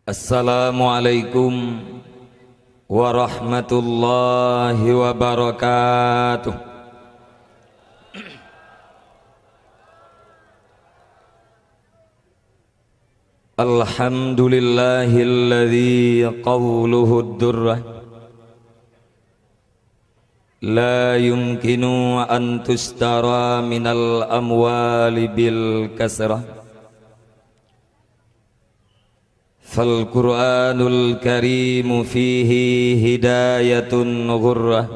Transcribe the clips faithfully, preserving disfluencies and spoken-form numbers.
Assalamualaikum warahmatullahi wabarakatuh. Alhamdulillahilladzi qawluhu durrah la yumkinu an tustara minal amwali bil kasrah. Fal Qur'anul Karimu fihi hidayatun ghurrah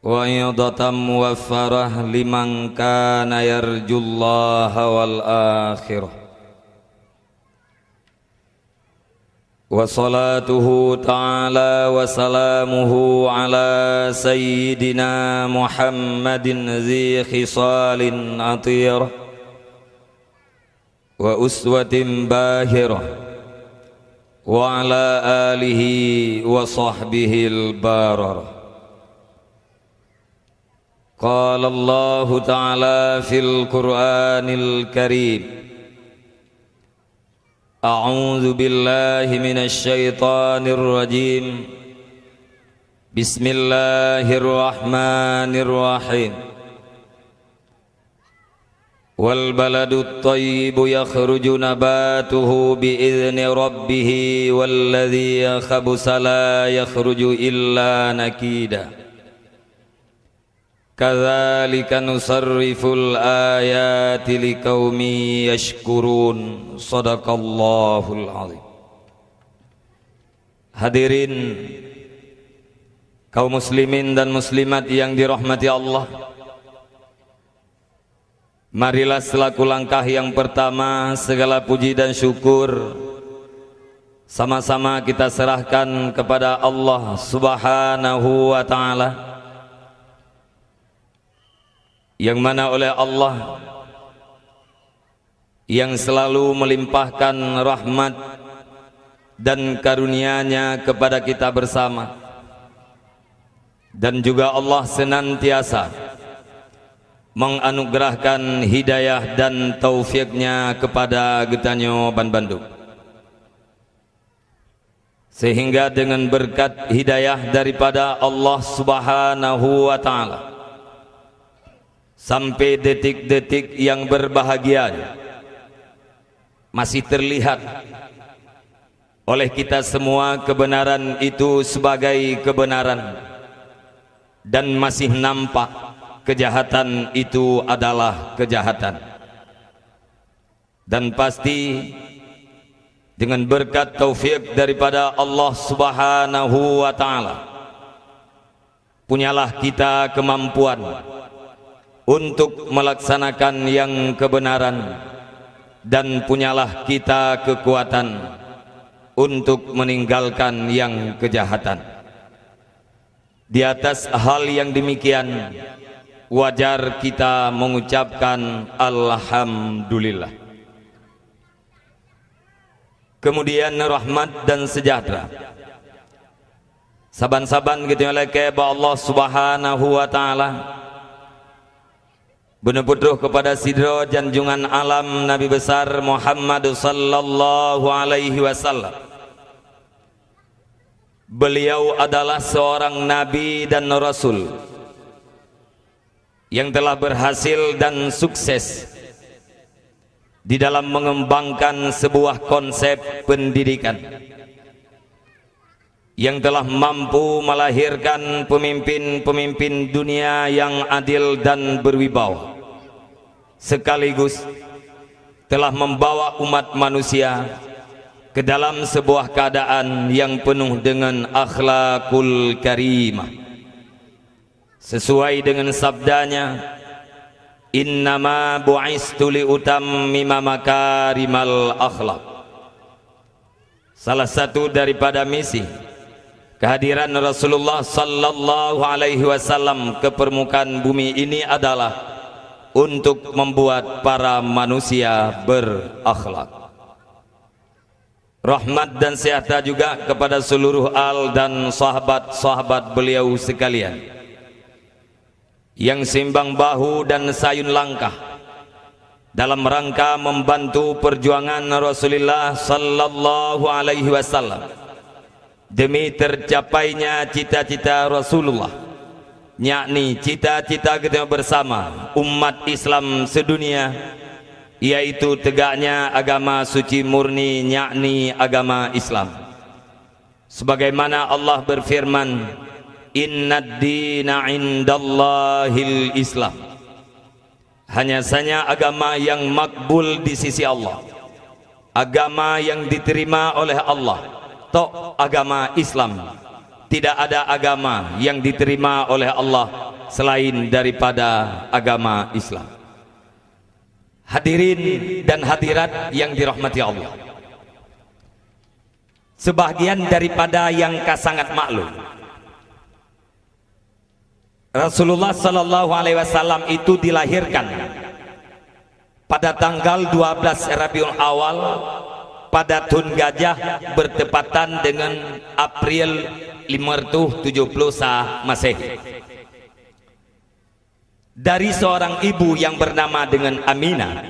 wa idatan muwaffarah liman kana yarjullaha wal akhirah. Wa salatuhu ta'ala wa salamuhu ala sayyidina Muhammadin dzi khisalin athirah wa uswatin bahirah wa ala alihi wa sahbihil bararah. Qala Allahu ta'ala fil Qur'anil Karim, a'udzu billahi minasy syaithanir rajim. Bismillahirrahmanirrahim. Wal baladut thayyibu yakhruju nabatuhu bi idzni rabbih, walladzi khabusa la yakhruju illa nakida. Kadzalika nusarriful ayati liqaumin yashkurun. Shadaqallahul azim. Hadirin kaum muslimin dan muslimat yang dirahmati Allah, marilah selaku langkah yang pertama segala puji dan syukur sama-sama kita serahkan kepada Allah Subhanahu wa Ta'ala, yang mana oleh Allah yang selalu melimpahkan rahmat dan karunia-Nya kepada kita bersama, dan juga Allah senantiasa menganugerahkan hidayah dan taufik-Nya kepada geutanyoe banbandum. Sehingga dengan berkat hidayah daripada Allah Subhanahu wa Ta'ala, sampai detik-detik yang berbahagia ini, masih terlihat oleh kita semua kebenaran itu sebagai kebenaran, dan masih nampak kejahatan itu adalah kejahatan. Dan pasti, dengan berkat taufik daripada Allah Subhanahu wa Ta'ala, punyalah kita kemampuan untuk melaksanakan yang kebenaran, dan punyalah kita kekuatan untuk meninggalkan yang kejahatan. Di atas hal yang demikian, wajar kita mengucapkan alhamdulillah. Kemudian rahmat dan sejahtera saban-saban geutanyoe lakée bak Allah Subhanahu wa Ta'ala, beuneuputroh kepada sidroe janjungan alam Nabi Besar Muhammad sallallahu alaihi wasallam. Beliau adalah seorang nabi dan rasul yang telah berhasil dan sukses di dalam mengembangkan sebuah konsep pendidikan yang telah mampu melahirkan pemimpin-pemimpin dunia yang adil dan berwibawa, sekaligus telah membawa umat manusia ke dalam sebuah keadaan yang penuh dengan akhlakul karimah. Sesuai dengan sabda-Nya, "Innama bu'istu liutammima makarimal akhlak." Salah satu daripada misi kehadiran Rasulullah sallallahu alaihi wasallam ke permukaan bumi ini adalah untuk membuat para manusia berakhlak. Rahmat dan sejahtera juga kepada seluruh al dan sahabat-sahabat beliau sekalian, yang seimbang bahu dan sayun langkah dalam rangka membantu perjuangan Rasulullah sallallahu alaihi wasallam demi tercapainya cita-cita Rasulullah, yakni cita-cita kita bersama umat Islam sedunia, yaitu tegaknya agama suci murni, yakni agama Islam. Sebagaimana Allah berfirman, "Innad dina indallahil Islam." Hanya saja agama yang makbul di sisi Allah, agama yang diterima oleh Allah, tok agama Islam. Tidak ada agama yang diterima oleh Allah selain daripada agama Islam. Hadirin dan hadirat yang dirahmati Allah. Sebahagian daripada yang ka sangat maklum, Rasulullah sallallahu alaihi wasallam itu dilahirkan pada tanggal dua belas Rabiul Awal pada thon gajah, bertepatan dengan April lima ratus tujuh puluh sa Masehi. Dari seorang ibu yang bernama dengan Aminah,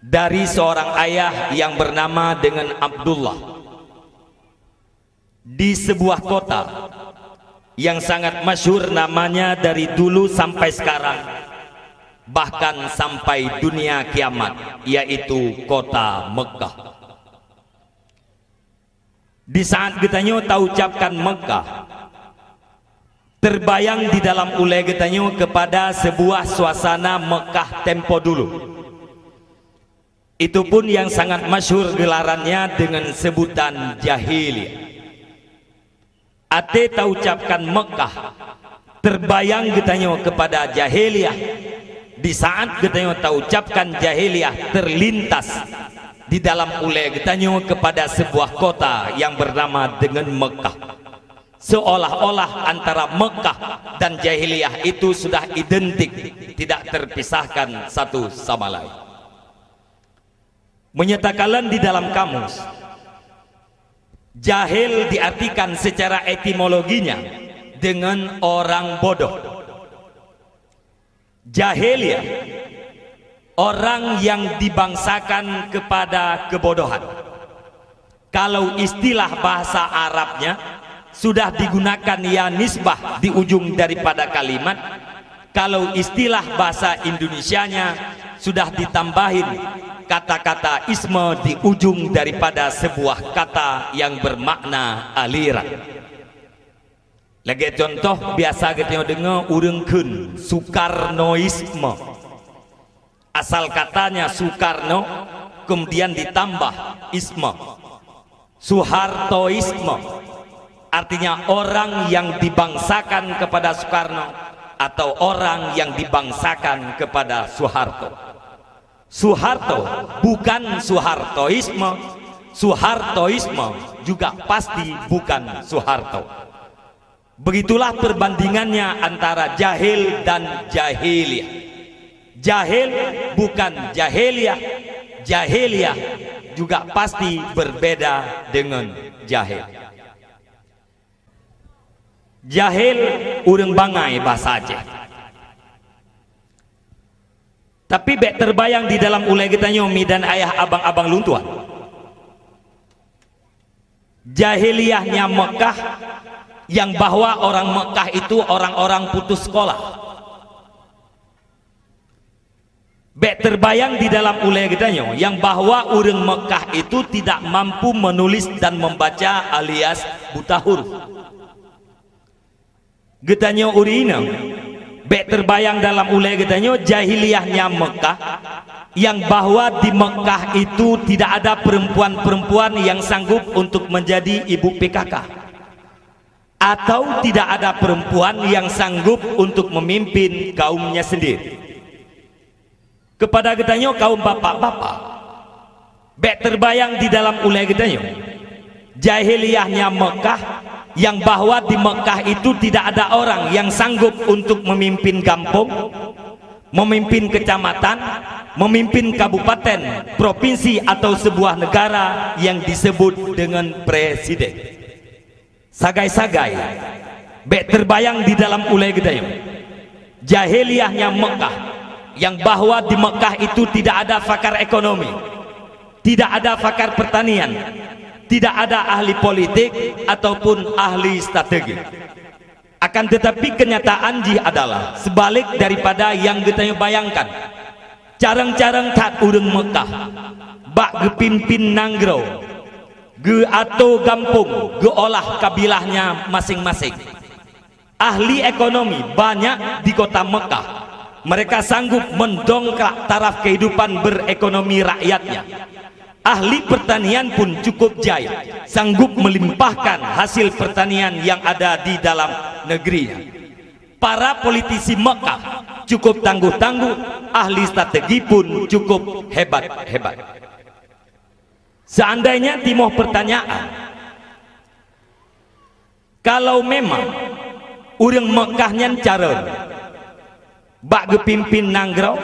dari seorang ayah yang bernama dengan Abdullah, di sebuah kota yang sangat masyhur namanya dari dulu sampai sekarang, bahkan sampai dunia kiamat, yaitu kota Mekah. Di saat geutanyoe taucapkan Mekah, terbayang di dalam ulée geutanyoe kepada sebuah suasana Mekah tempo dulu. Itu pun yang sangat masyhur gelarannya dengan sebutan jahiliyah. Até taucapkan Mekah, terbayang geutanyoe kepada jahiliyah. Di saat geutanyoe taucapkan jahiliyah, terlintas di dalam ulée geutanyoe kepada sebuah kota yang bernama dengan Mekah. Seolah-olah antara Mekah dan jahiliyah itu sudah identik, tidak terpisahkan satu sama lain. Menyatakan di dalam kamus, jahil diartikan secara etimologinya dengan orang bodoh. Jahiliyah, orang yang dibangsakan kepada kebodohan. Kalau istilah bahasa Arabnya sudah digunakan ya nisbah di ujung daripada kalimat, kalau istilah bahasa Indonesianya sudah ditambahin kata-kata isme di ujung daripada sebuah kata yang bermakna aliran. Lagée contoh, biasa geutanyoe deungoe ureuëng kheun Sukarnoisme. Asal katanya Sukarno, kemudian ditambah isme. Suhartoisme, artinya orang yang dibangsakan kepada Sukarno atau orang yang dibangsakan kepada Suharto. Suharto bukan Suhartoisme, Suhartoisme juga pasti bukan Suharto. Begitulah perbandingannya antara jahil dan jahiliyah. Jahil bukan jahiliyah, jahiliyah juga pasti berbeda dengan jahil. Jahil ureuëng bangai bahasa Aceh. Tapi bék terbayang di dalam ulée geutanyoe mi dan ayah abang-abang lôn tuan. Jahiliyahnya Mekah yang bahwa orang Mekah itu orang-orang putus sekolah. Bék terbayang di dalam ulée geutanyoe yang bahwa ureuëng Mekah itu tidak mampu menulis dan membaca alias buta huruf. Geutanyoe ureuëng inong, bék terbayang dalam ulée geutanyoe jahiliyahnya Mekah, yang bahwa di Mekah itu tidak ada perempuan-perempuan yang sanggup untuk menjadi ibu P K K, atau tidak ada perempuan yang sanggup untuk memimpin kaumnya sendiri. Kepada geutanyoe kaum bapak-bapak, bék terbayang di dalam ulée geutanyoe jahiliyahnya Mekah, yang bahwa di Mekah itu tidak ada orang yang sanggup untuk memimpin gampong, memimpin kecamatan, memimpin kabupaten, provinsi atau sebuah negara yang disebut dengan presiden. Sagai-sagai, bék terbayang di dalam ulée geutanyoe jahiliyahnya Mekah, yang bahwa di Mekah itu tidak ada pakar ekonomi, tidak ada pakar pertanian, tidak ada ahli politik ataupun ahli strategi. Akan tetapi, kenyataan jih adalah seubalik daripada nyang geutanyoe bayangkan. Carông-carông that ureuëng Mekah bak geupimpin nanggroe, geuatô gampông, geuolah kabilahnya maséng-maséng. Ahli ekonomi banyak di kota Mekah. Mereka sanggup mendongkrak taraf kehidupan berekonomi rakyatnya. Ahli pertanian pun cukup jai, sanggup melimpahkan hasil pertanian yang ada di dalam negerinya. Para politisi Mekah cukup tangguh-tangguh, ahli strategi pun cukup hebat-hebat. Seandainya timoh pertanyaan, kalau memang ureuëng Mekah nyan carông bak geupimpin nanggroe,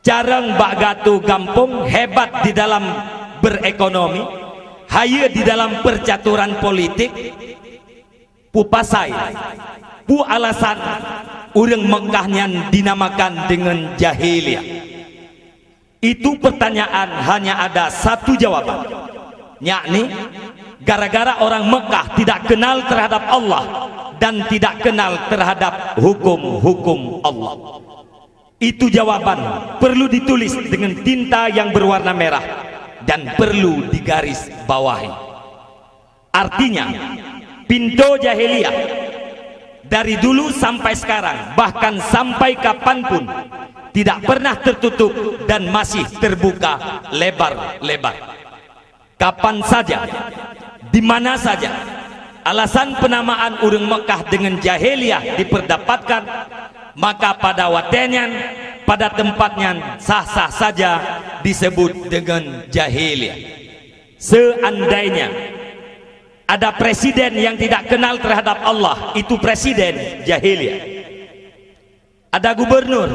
carông bak geuatô gampông, hebat di dalam berekonomi, hayeue di dalam percaturan politik, peue pasai, peue alasan ureuëng Mekah nyan dinamakan deungon jahiliyah? Itu pertanyaan hanya ada satu jawaban, yakni gara-gara orang Mekah tidak kenal terhadap Allah dan tidak kenal terhadap hukum-hukum Allah. Itu jawaban perlu ditulis dengan tinta yang berwarna merah dan perlu digarisbawahi. Artinya, pintu jahiliyah dari dulu sampai sekarang, bahkan sampai kapanpun, tidak pernah tertutup dan masih terbuka lebar-lebar. Kapan saja, di mana saja, alasan penamaan ureuëng Mekah deungon jahiliyah diperdapatkan, maka pada watée nyan, pada teumpat nyan sah-sah saja disebut deungon jahiliyah. Seandainya ada presiden yang tidak kenal terhadap Allah, itu presiden jahiliyah. Ada gubernur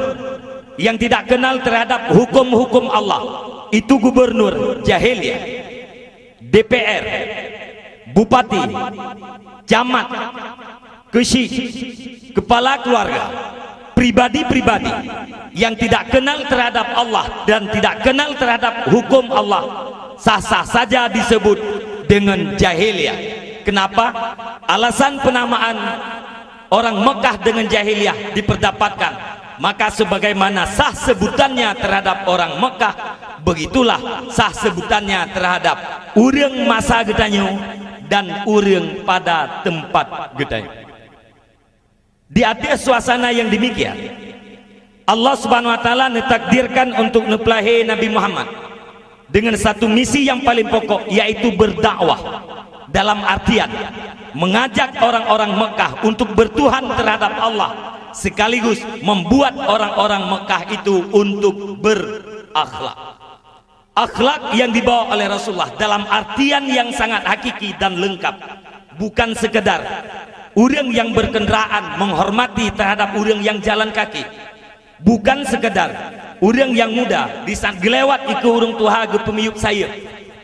yang tidak kenal terhadap hukum-hukum Allah, itu gubernur jahiliyah. D P R, bupati, camat, keuchik, kepala keluarga, pribadi-pribadi yang tidak kenal terhadap Allah dan tidak kenal terhadap hukum Allah, sah-sah saja disebut dengan jahiliyah. Kenapa? Alasan penamaan orang Mekah dengan jahiliyah diperdapatkan, maka sebagaimana sah sebutannya terhadap orang Mekah, begitulah sah sebutannya terhadap ureuëng masa geutanyoe dan ureuëng pada teumpat geutanyoe. Di ateueh suasana yang demikian, Allah Subhanahu wa Taala neutakdirkan untuk neupeulahé Nabi Muhammad dengan satu misi yang paling pokok, yaitu berdakwah, dalam artian mengajak orang-orang Mekah untuk bertuhan terhadap Allah, sekaligus membuat orang-orang Mekah itu untuk berakhlak. Akhlak yang dibawa oleh Rasulullah dalam artian yang sangat hakiki dan lengkap, bukan sekedar ureuëng yang berkendaraan menghormati terhadap ureuëng yang jalan kaki, bukan sekedar ureuëng yang muda di saat geulewat ikeue ureuëng tuha geupeumiyueb sayeuep,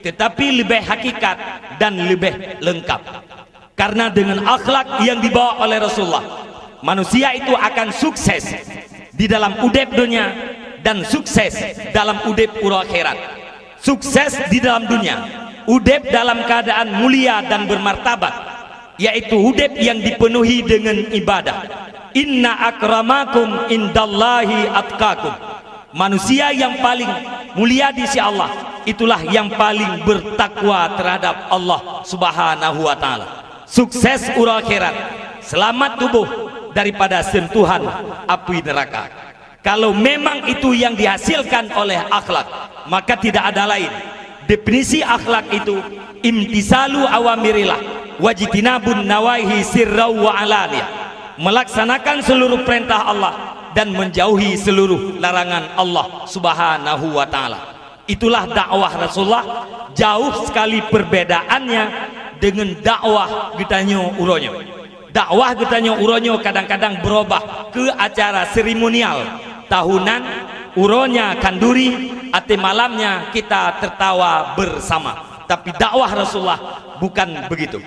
tetapi leubeh hakikat dan leubeh lengkap. Karena dengan akhlak yang dibawa oleh Rasulullah, manusia itu akan sukses di dalam udeb dunia dan sukses dalam udeb uroe akhirat. Sukses di dalam dunia, udeb dalam keadaan mulia dan bermartabat, yaitu udeb yang dipenuhi dengan ibadah. "Inna akramakum indallahi atqakum." Manusia yang paling mulia di sisi Allah, itulah yang paling bertakwa terhadap Allah Subhanahu wa Taala. Sukses uroe akhirat, selamat tuboh daripada sentuhan api neraka. Kalau memang itu yang dihasilkan oleh akhlak, maka tidak ada lain. Definisi akhlak itu, imtisalu awamirillah, wajtinabun nawahi sirra wa alaniyah. Melaksanakan seluruh perintah Allah dan menjauhi seluruh larangan Allah Subhanahu wa Taala. Itulah dakwah Rasulullah, jauh sekali perbedaannya dengan dakwah geutanyoe uroe nyoe. Dakwah geutanyoe uroe nyoe kadang-kadang berubah ke acara seremonial tahunan, uroe nyan khanduri, até malamnya kita tertawa bersama. Tapi dakwah Rasulullah bukan begitu.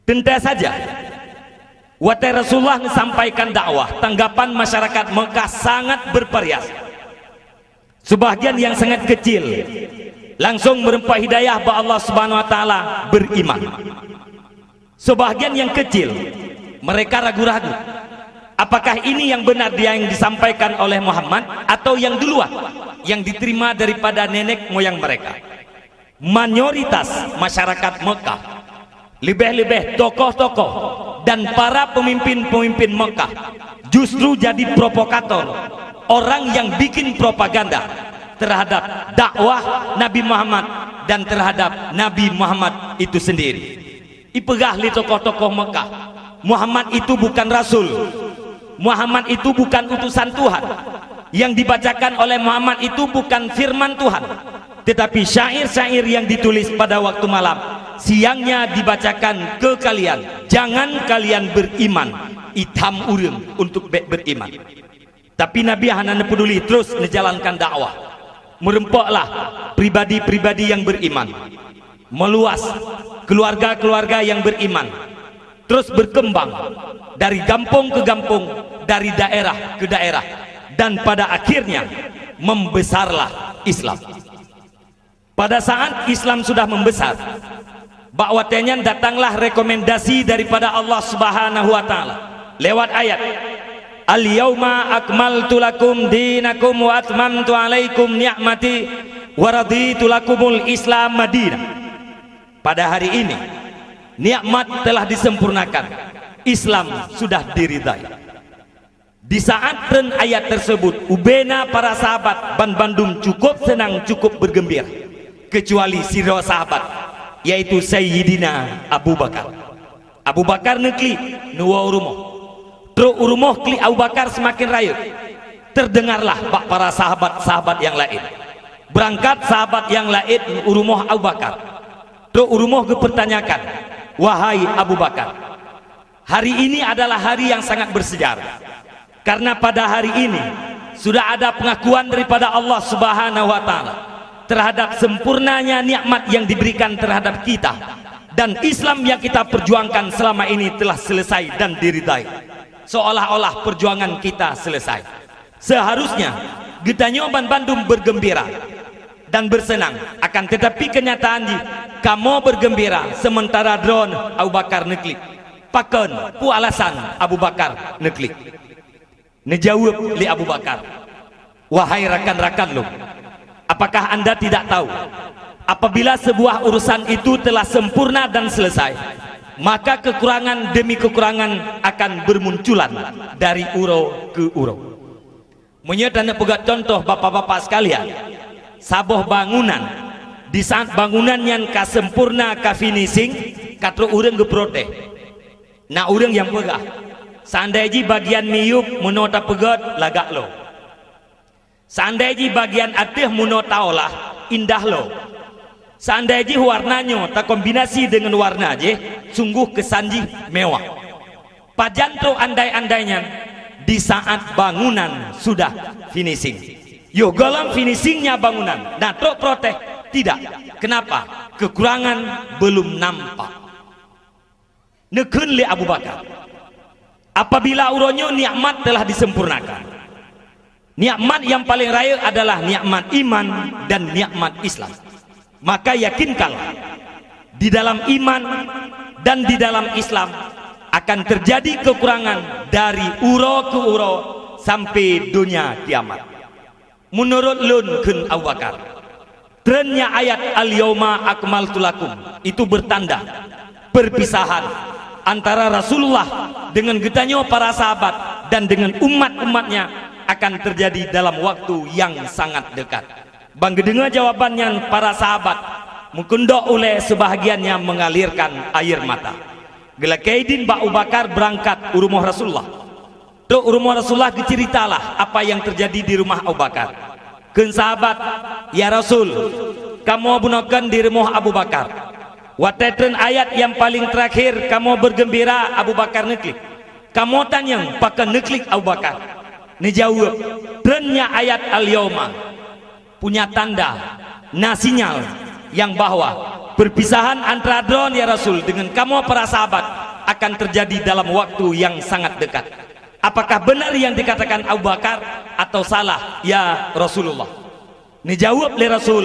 Teuntée saja, Watée Rasulullah neusampaikan dakwah, tanggapan masyarakat Meukah sangat beuvariasi. Sebahagian nyang sangat keucil langsong meureumpok hidayah bak Allah Subhanahu wa Taala, beuriman. Sebahagian nyang keucil, mereka ragu-ragu, apakah ini nyang beunar nyang disampaikan oleh Muhammad atau nyang di luwa nyang diterima daripada nenek moyang mereka. Mayoritas masyarakat Meukah, leubeh-leubeh tokoh-tokoh dan para peumimpin-peumimpin Meukah justru jadi provokator, orang nyang bikin propaganda terhadap dakwah Nabi Muhammad dan terhadap Nabi Muhammad itu sendiri. Ipeugah lé tokoh-tokoh Meukah, Muhammad itu bukan rasul. Muhammad itu bukan utusan Tuhan. Yang dibacakan oleh Muhammad itu bukan firman Tuhan, tetapi syair-syair yang ditulis pada waktu malam, siangnya dibacakan ke kalian. Jangan kalian beriman, itam ureuëng untuk bék beriman. Tapi Nabi hana neupeuduli, terus neujalankan dakwah. Meureumpoklah pribadi-pribadi nyang beuriman, meuluas keuluwarga-keuluwarga nyang beuriman, terus beurkeumbang dari gampông keu gampông, dari daerah keu daerah, dan pada akhirnya membesarlah Islam. Pada saat Islam sudah membesar, bak watée nyan datanglah rekomendasi daripada Allah Subhanahu wa Taala lewat ayat, "Al-yauma akmaltu lakum dinakum wa atmamtu alaikum ni'mati wa raditu lakumul Islam madina." Pada hari ini, nikmat telah disempurnakan, Islam sudah diridai. Di saat treun ayat tersebut, ubena para sahabat banbandum cukup seunang, cukup beugeumbira, keucuali sidroe sahabat, yaitu Sayyidina Abu Bakar. Abu Bakar neuklik, neuwoe u rumoh. Trok u rumoh klik Abu Bakar seumaken rayeuk. Teudeungarlah bak para sahabat-sahabat nyang laén. Beurangkat sahabat nyang laén u rumoh Abu Bakar. Trok u rumoh geupeurtanyakan, "Wahai Abu Bakar, hari ini adalah hari yang sangat bersejarah, karena pada hari ini sudah ada pengakuan daripada Allah Subhanahu wa Taala terhadap sempurnanya nikmat yang diberikan terhadap kita, dan Islam yang kita perjuangkan selama ini telah selesai dan diridai, seolah-olah perjuangan kita selesai. Seharusnya geutanyoe banbandum beugeumbira dan beuseunang, akan tetapi kenyataan jih kamoe beugeumbira, sementara droeneuh Abu Bakar neuklik. Pakon? Peue alasan Abu Bakar neuklik?" Neujaweueb lé Abu Bakar, "Wahai rakan-rakan lôn, apakah anda tidak tahu, apabila sebuah urusan itu telah sempurna dan selesai, maka kekurangan demi kekurangan akan bermunculan dari uroe keu uroe?" Meunyoe taneupeugah contoh, bapak-bapak sekalian, saboh bangunan, di saat bangunan nyan ka sempurna, ka finishing, ka trok ureuëng geuprotes. Na ureuëng nyang peugah, "Seandai jih bagian miyueb meunoe tapeugét, lagak lom. Seandai jih bagian ateueh meunoe taolah, indah lom. Seandai jih warna nyoe takombinasi deungon warna jéh, sunggoh keusan jih mewah." Pajan trok andai-andai nyan? Di saat bangunan sudah finishing. Yoh gohlom finishingnya bangunan, na trok protes? Tidak. Kenapa? Kekurangan belum nampak. Neukheun lé Abu Bakar, "Apabila uroe nyoe nikmat telah disempurnakan, nikmat yang paling rayeuk adalah nikmat iman dan nikmat Islam. Maka yakinkanlah, di dalam iman dan di dalam Islam akan terjadi kekurangan dari uroe keu uroe sampai donya kiamat." Meunurot lôn, kheun Abu Bakar, treunnya ayat "Al-yauma akmaltu lakum" itu bertanda perpisahan antara Rasulullah dengan geutanyoe para sahabat dan dengan umat-umatnya akan terjadi dalam waktu yang sangat dekat. Ban geudeungoe jawaban nyan, para sahabat meukeundok ulée, sebahagiannya mengalirkan air mata. Geulakée idin bak Abu Bakar beurangkat u rumoh Rasulullah. Trok u rumoh Rasulullah, geuceuritalah apa nyang teujadi di rumoh Abu Bakar. Kheun sahabat, "Ya Rasul, kamoe bunoe kon di rumoh Abu Bakar. Watée treun ayat nyang paleng teurakhir, kamoe beugeumbira Abu Bakar neuklik. Kamoe tanyong pakon neuklik Abu Bakar?" Neujaweueb, "Treunnya ayat 'Al-yauma'." Punya tanda, na sinyal nyang bahwa perpisahan antara droen, ya Rasul, dengan kamoe para sahabat akan terjadi dalam waktu yang sangat dekat. Apakah benar yang dikatakan Abu Bakar atau salah, ya Rasulullah?" Neujaweueb lé Rasul,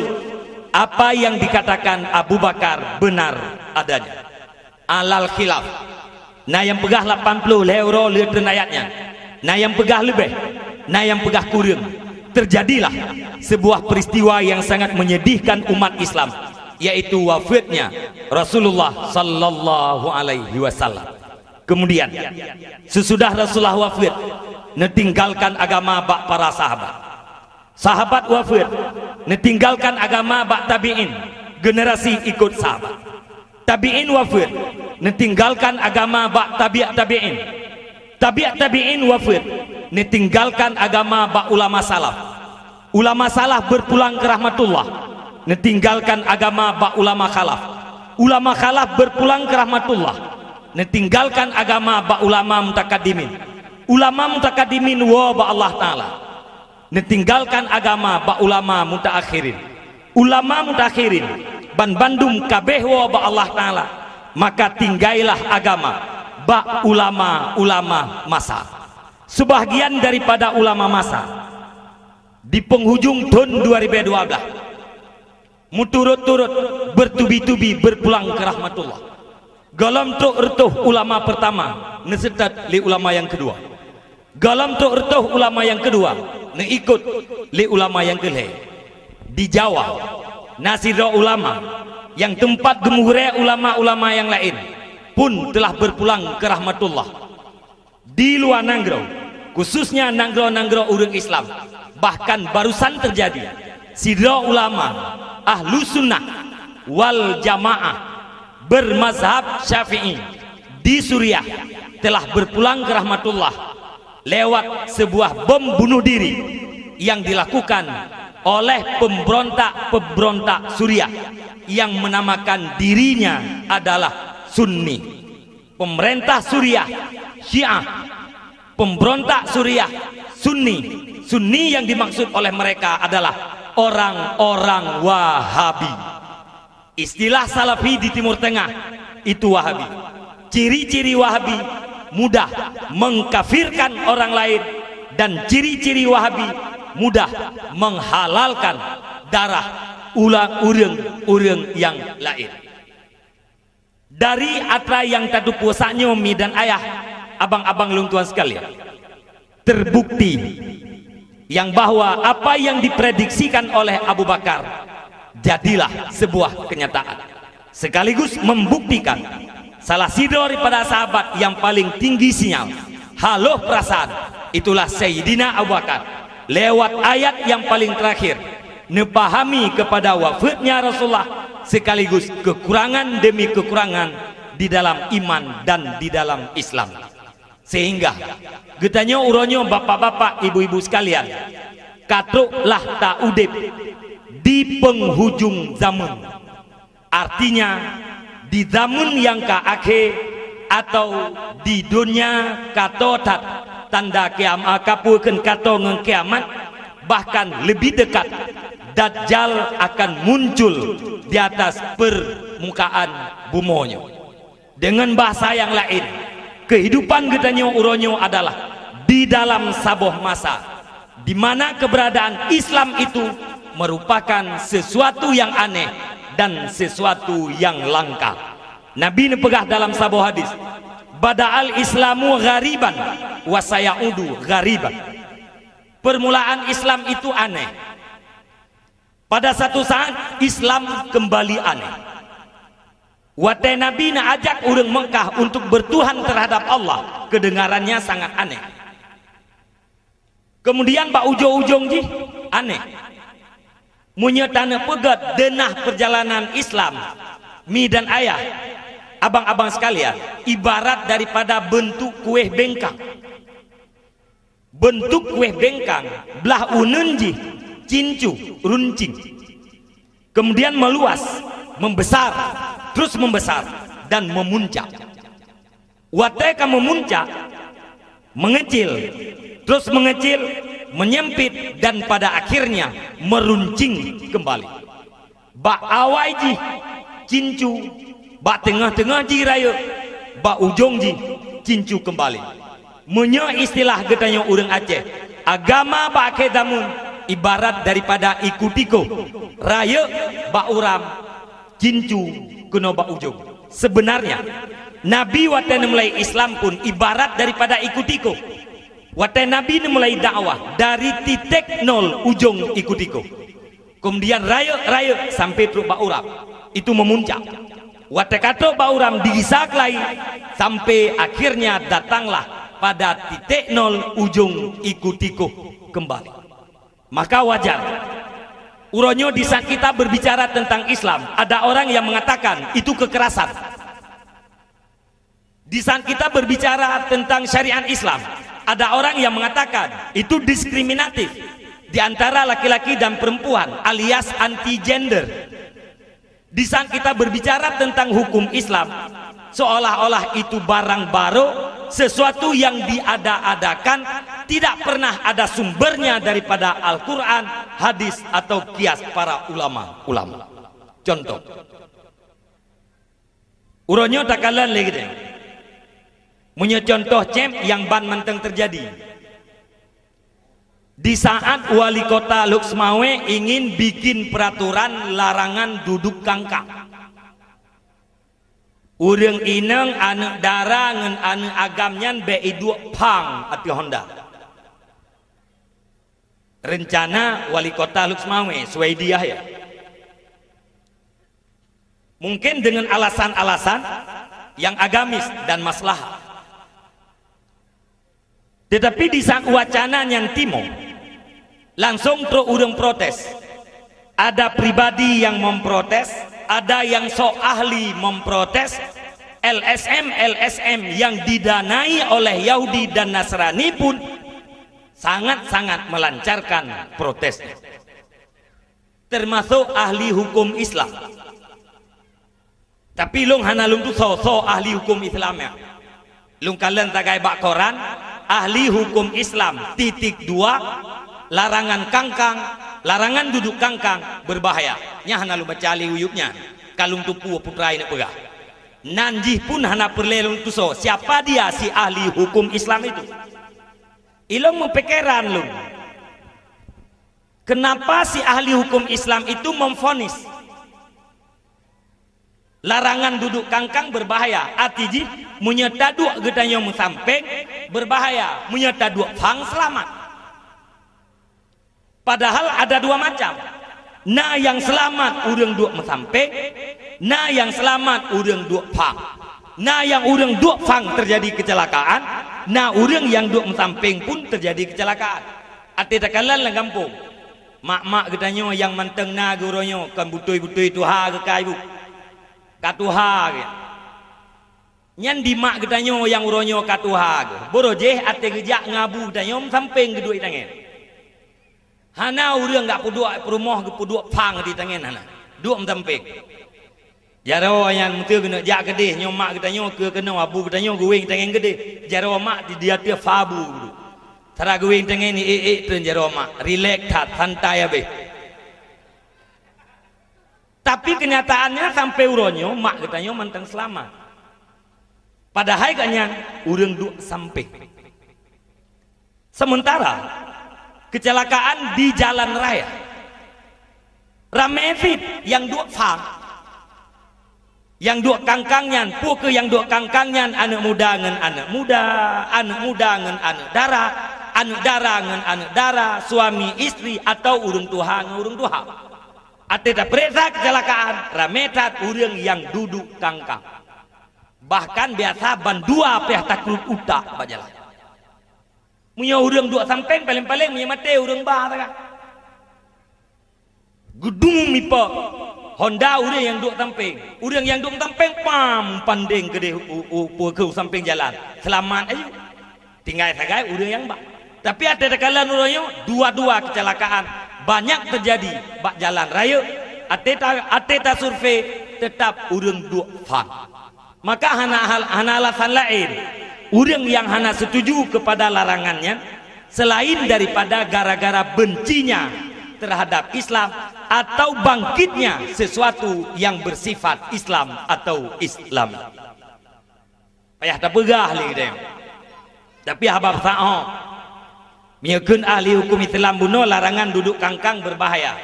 "Apa yang dikatakan Abu Bakar benar adanya." Alal khilaf. Na nyang peugah lapan ploh lhée uroe le treun ayat nyan. Na nyang peugah leubeh. Na nyang peugah kureueng. Terjadilah sebuah peristiwa yang sangat menyedihkan umat Islam, yaitu wafeuetnya Rasulullah sallallahu alaihi wasallam. Kemudian, sesudah Rasulullah wafeuet, neutinggalkan agama bak para sahabat. Sahabat wafeuet, neutinggalkan agama bak tabi'in, generasi ikut sahabat. Tabi'in wafeuet, neutinggalkan agama bak tabi' tabi'in. Tabi' tabi'in wafeuet, neutinggalkan agama bak ulama salaf. Ulama salaf berpulang ke rahmatullah, neutinggalkan agama bak ulama khalaf. Ulama khalaf berpulang ke rahmatullah, neutinggalkan agama bak ulama mutakaddimin. Ulama mutakaddimin woe bak Allah Taala, neutinggalkan agama bak ulama mutaakhirin. Ulama mutaakhirin ban bandum kabeh woe bak Allah Taala, maka tinggailah agama bak ulama-ulama masa. Sebahagian daripada ulama masa di penghujung thon dua ribu dua belas, meuturot-turot bertubi-tubi berpulang ke rahmatullah. Gohlom trok reutôh ulama pertama neuseutôt lé ulama nyang keudua. Gohlom trok reutôh ulama nyang keudua neuikot lé ulama nyang keulhée. Di Jawa, na sidroe ulama nyang teumpat geumeuhurée ulama-ulama nyang laén pun telah berpulang ke rahmatullah. Di luwa nanggroe, khususnya nanggroe-nanggroe ureuëng Islam, bahkan barusan terjadi, sidroe ulama Ahlussunnah wal Jamaah bermazhab Syafi'i di Suriah telah berpulang ke rahmatullah lewat sebuah bom bunuh diri yang dilakukan oleh pemberontak-pemberontak Suriah yang menamakan dirinya adalah Sunni. Pemerintah Suriah Syiah, pemberontak Suriah Sunni. Sunni yang dimaksud oleh mereka adalah orang-orang Wahabi. Istilah Salafi di Timur Tengah itu Wahabi. Ciri-ciri Wahabi mudah mengkafirkan orang lain, dan ciri-ciri Wahabi mudah menghalalkan darah ulang ureuëng-ureuëng nyang laén. Dari atra nyang tateupeue saat nyoe, mi dan ayah, abang-abang lôn tuan sekalian, terbukti yang bahwa apa yang diprediksikan oleh Abu Bakar jadilah sebuah kenyataan, sekaligus membuktikan salah sidroe daripada sahabat yang paling tinggi sinyal, haloh perasaan, itulah Sayyidina Abu Bakar. Lewat ayat yang paling terakhir, neupahami kepada wafeuetnya Rasulullah sekaligus kekurangan demi kekurangan di dalam iman dan di dalam Islam. Sehingga geutanyoe uroe nyoe, bapak-bapak, ibu-ibu sekalian, ka trok lah ta udeb di penghujung zaman. Artinya, di zaman nyang ka akhé atau di donya ka toe that, tanda kiam-, ka peue kheun ka toe ngon kiamat, bahkan lebih dekat, Dajjal akan muncul di atas permukaan bumoe nyoe. Dengan bahasa yang lain, kehidupan geutanyoe uroe nyoe adalah di dalam saboh masa di mana keberadaan Islam itu merupakan sesuatu yang aneh dan sesuatu yang langka. Nabi neupeugah dalam saboh hadis, "Bada'al Islamu ghariban wa sayaudu ghariban." Permulaan Islam itu aneh. Pada satu saat, Islam kembali aneh. Watée Nabi neuajak ureuëng Meukah untuk bertuhan terhadap Allah, kedengarannya sangat aneh. Kemudian bak ujong-ujong jih, aneh. Meunyoe taneupeugét deunah perjalanan Islam, mi dan ayah, abang-abang sekalian, ibarat daripada beuntuk kueh bengkang. Beuntuk kueh bengkang, blah uneun jih cincu, runcing. Kemudian meuluas, membesar, terus membesar, dan memuncak. Watée ka meumuncak, mengecil, terus mengecil, menyempit, dan pada akhirnya meruncing kembali. Bak awai jih cincu, bak teungoh-teungoh jih rayeuk, bak ujong jih cincu keumbali. Meunyoe istilah geutanyoe ureuëng Aceh, agama bak akhé zameun ibarat daripada iku tikoh, rayeuk bak uram, cincu keunoe bak ujong. Seubeunarnya, Nabi watée neumulai Islam pun ibarat daripada iku tikoh. Watée Nabi neumulai dakwah dari titek nol ujong iku tikoh. Kemudian rayeuk-rayeuk sampai trok bak uram, itu memuncak. Watée ka trok bak uram digisa keulayi, sampai akhirnya datanglah pada titik nol ujong iku tikoh kembali. Maka wajar, uroe nyoe di saat kita berbicara tentang Islam, ada orang yang mengatakan itu kekerasan. Di saat kita berbicara tentang syariat Islam, ada orang yang mengatakan itu diskriminatif di antara laki-laki dan perempuan alias anti gender. Di saat kita berbicara tentang hukum Islam, seolah-olah itu barang baru, sesuatu yang diada-adakan, tidak pernah ada sumbernya daripada Al-Quran, hadis, atau kias para ulama-ulama. Contoh, uroe nyoe takalon lé geude. Meunyoe contoh céb nyang ban mantong teujadi. Di saat wali kota Lhokseumawe ingin bikin peraturan larangan duduk kangkang. Ureuëng inong aneuëk dara ngon aneuëk agam nyan bék iduek phang ateueh honda. Rencana wali kota Lhokseumawe, Suwaidi Yahya. Mungkin dengan alasan-alasan yang agamis dan maslahah. Tetapi di saat wacana nyan timoh, langsung trok ureuëng protes. Ada pribadi yang memprotes, ada yang sok ahli memprotes, L S M-L S M yang didanai oleh Yahudi dan Nasrani pun sangat-sangat melancarkan protesnya. Termasuk ahli hukum Islam. Tapi lôn hana lôn tusoe soe ahli hukum Islam nyan. Lôn kalon sagai bak koran, ahli hukum Islam titik dua, larangan kangkang, larangan duduk kangkang berbahaya. Nyan hana lôn baca lé u YouTube nyan. Ka lôn teupeue putra inong peugah. Nan jih pun hana peureulée lôn tusoe siapa dia si ahli hukum Islam itu. Ilôn meupikeran lôn. Kenapa si ahli hukum Islam itu memvonis larangan duduk kangkang berbahaya? Arti jih, meunyoe taduek geutanyoe meusampéng, berbahaya. Meunyoe taduek phang, seulamat. Padahal ada dua macam. Na nyang seulamat ureuëng duek meusampéng, na nyang seulamat ureuëng duek phang. Na nyang ureuëng duek phang teujadi keucelakaan, na ureuëng nyang duek meusampéng pun teujadi keucelakaan. Até takalon lam gampông, mak-mak geutanyoe nyang mantong na geuh uroe nyoe kon beutôi-beutôi tuha geuh ka ibu. Ka tuha geuh. Nyan di mak geutanyoe nyang uroe nyoe ka tuha geuh. Boro jih até geujak ngon abu geutanyoe meusampéng geuduek i tangen. Hana ureuëng gak peuduek peurumoh geupeuduek phang di tangen hana. Duek meusampéng. Jaroe nyan meuseu keuneuk jak keudeh nyoe mak geutanyoe keu keunoe abu geutanyoe geuwéng tangen keudeh. Jaroe mak di, di ateueh fa abu geuduek. Sira geuwéng tangen ni ék-ék treun jaroe mak. Rilek that, santai habéh. Tapi kenyataannya sampai uroe nyoe mak geutanyoe mantong seulamat. Padahai gobnyan ureuëng duek sampéng. Sementara kecelakaan di jalan raya, ramé cit nyang duek phang. Nyang duek kangkang nyan, peu kheueh nyang duek kangkang nyan aneuëk muda ngon aneuëk muda, aneuëk muda ngon aneuëk dara, aneuëk dara ngon aneuëk dara, suami istri atau ureuëng tuha ngon ureuëng tuha. Até tapeuriksa kecelakaan, ramé that ureuëng nyang duduek kangkang. Bahkan biasa bandua piah takruet utak bak jalan. Meunyoe ureuëng duek sampéng, paléng-paléng meunyoe maté ureuëng ba sagai. Geudung mipok honda ureuëng nyang duek sampéng. Ureuëng nyang duek sampéng pam pandeng keudeh u, u, peu kheueh u sampéng jalan. Seulamat ayue. Tinggai sagai ureuëng nyang ba. Tapi até takalon uroe nyoe, dua-dua kecelakaan banyak teujadi bak jalan rayeuk. Até ta, até tasurvei, teutap ureuëng duek phang. Maka hana hal, hana alasan laén ureuëng nyang hana setuju keupada larangan nyan selain daripada gara-gara bencinya terhadap Islam atau bangkitnya sesuatu yang bersifat Islam atau Islami. Payah tapeugah lé geutanyoe. Tapi haba beusah ho. Meunyoe kheun ahli huköm Islam bunoe larangan duduk kangkang beubahaya.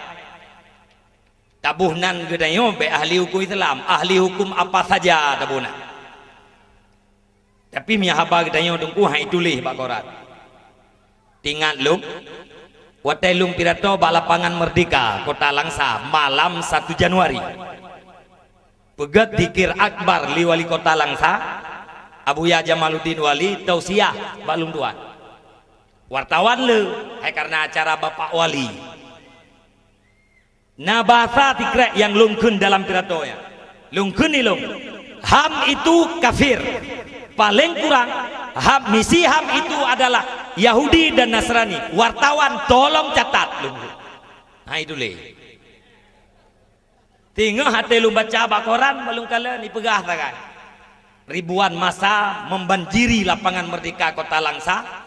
Taboh nan geutanyoe bék ahli huköm Islam, ahli huköm apa saja taboh nan. Tapi meunyoe haba geutanyoe teungku hai tuléh bak koran. Tingat lom, watée lôn pidato bak Lapangan Merdeka, Kota Langsa, malam satu Januari. Peugét zikir akbar lé Wali Kota Langsa, Abuya Jamaluddin Wali, tausiah bak lôn tuan. Wartawan le, hai karena acara Bapak Wali. Na bahasa sikrek nyang lôn kheun dalam pidato nyan. Lôn kheun ilôn, HAM itu kafir. Paléng kurang, HAM, misi HAM itu adalah Yahudi dan Nasrani. Wartawan tolong catat lôn kheun. Hai tuléh. Teungoh até lôn baca bak koran, bak lôn kalon ipeugah sagai. Ribuan massa membanjiri Lapangan Merdeka Kota Langsa.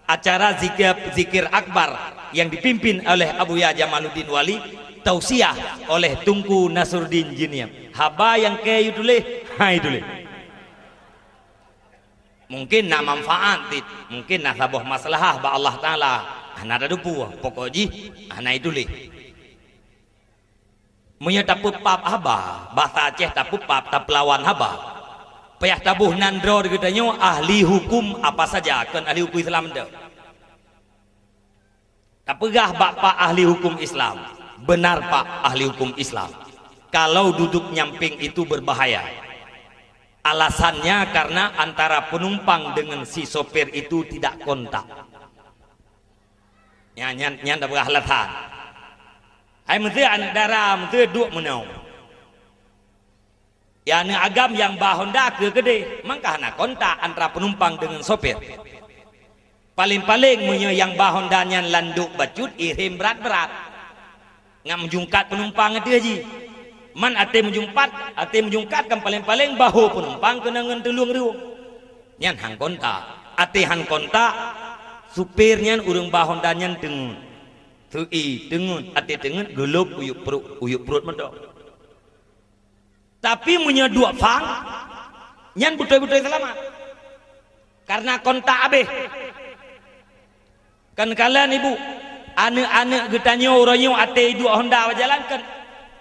Acara zikir, zikir akbar yang dipimpin oleh Abuya Jamaluddin Wali, tausiah oleh Teungku Nasruddin Jeunieb. Haba nyang keu tuléh, hai tuléh. Mungkin na manfaat cit, mungkin na saboh maslahah bak Allah Taala, hana tateupeue, pokok jih hana ituléh. Meunyoe tapeupab haba, basa Aceh tapeupab, tapeulawan haba. Payah taboh nan droe geutanyoe ahli huköm apa saja, kon ahli huköm Islam tu. Tapeugah bak pak ahli huköm Islam, benar pak ahli huköm Islam. Kalau duduk nyamping itu berbahaya. Alasannya karena antara penumpang dengan si sopir itu tidak kontak. Nyan, nyan, nyan tapeugah alasan. Hai meusé aneuk dara, meusé duek meunoe. Ya aneuk agam nyang ba Honda keu keudeh, mangka hana kontak antara penumpang dengan sopir. Paléng-paléng meunyoe nyang ba Honda nyan landok bacut irhem brat-brat. Ngat meujungkat penumpang ateueh jih. Man até meujungkat, até meujungkat kan paléng-paléng bahô penumpang keunong ngon teulueng riweueng. Nyan han kontak. Até han kontak, supir nyan ureuëng ba Honda nyan teungeut. Seu-i teungeut, até teungeut geulop uyuek pruet, uyuek pruet mantong. Tapi meunyoe duek phang, nyan beutôi-beutôi seulamat. Karena kontak abéh. Kan kalon ibu, aneuk-aneuk geutanyoe uroe nyoe até duek Honda bak jalan kan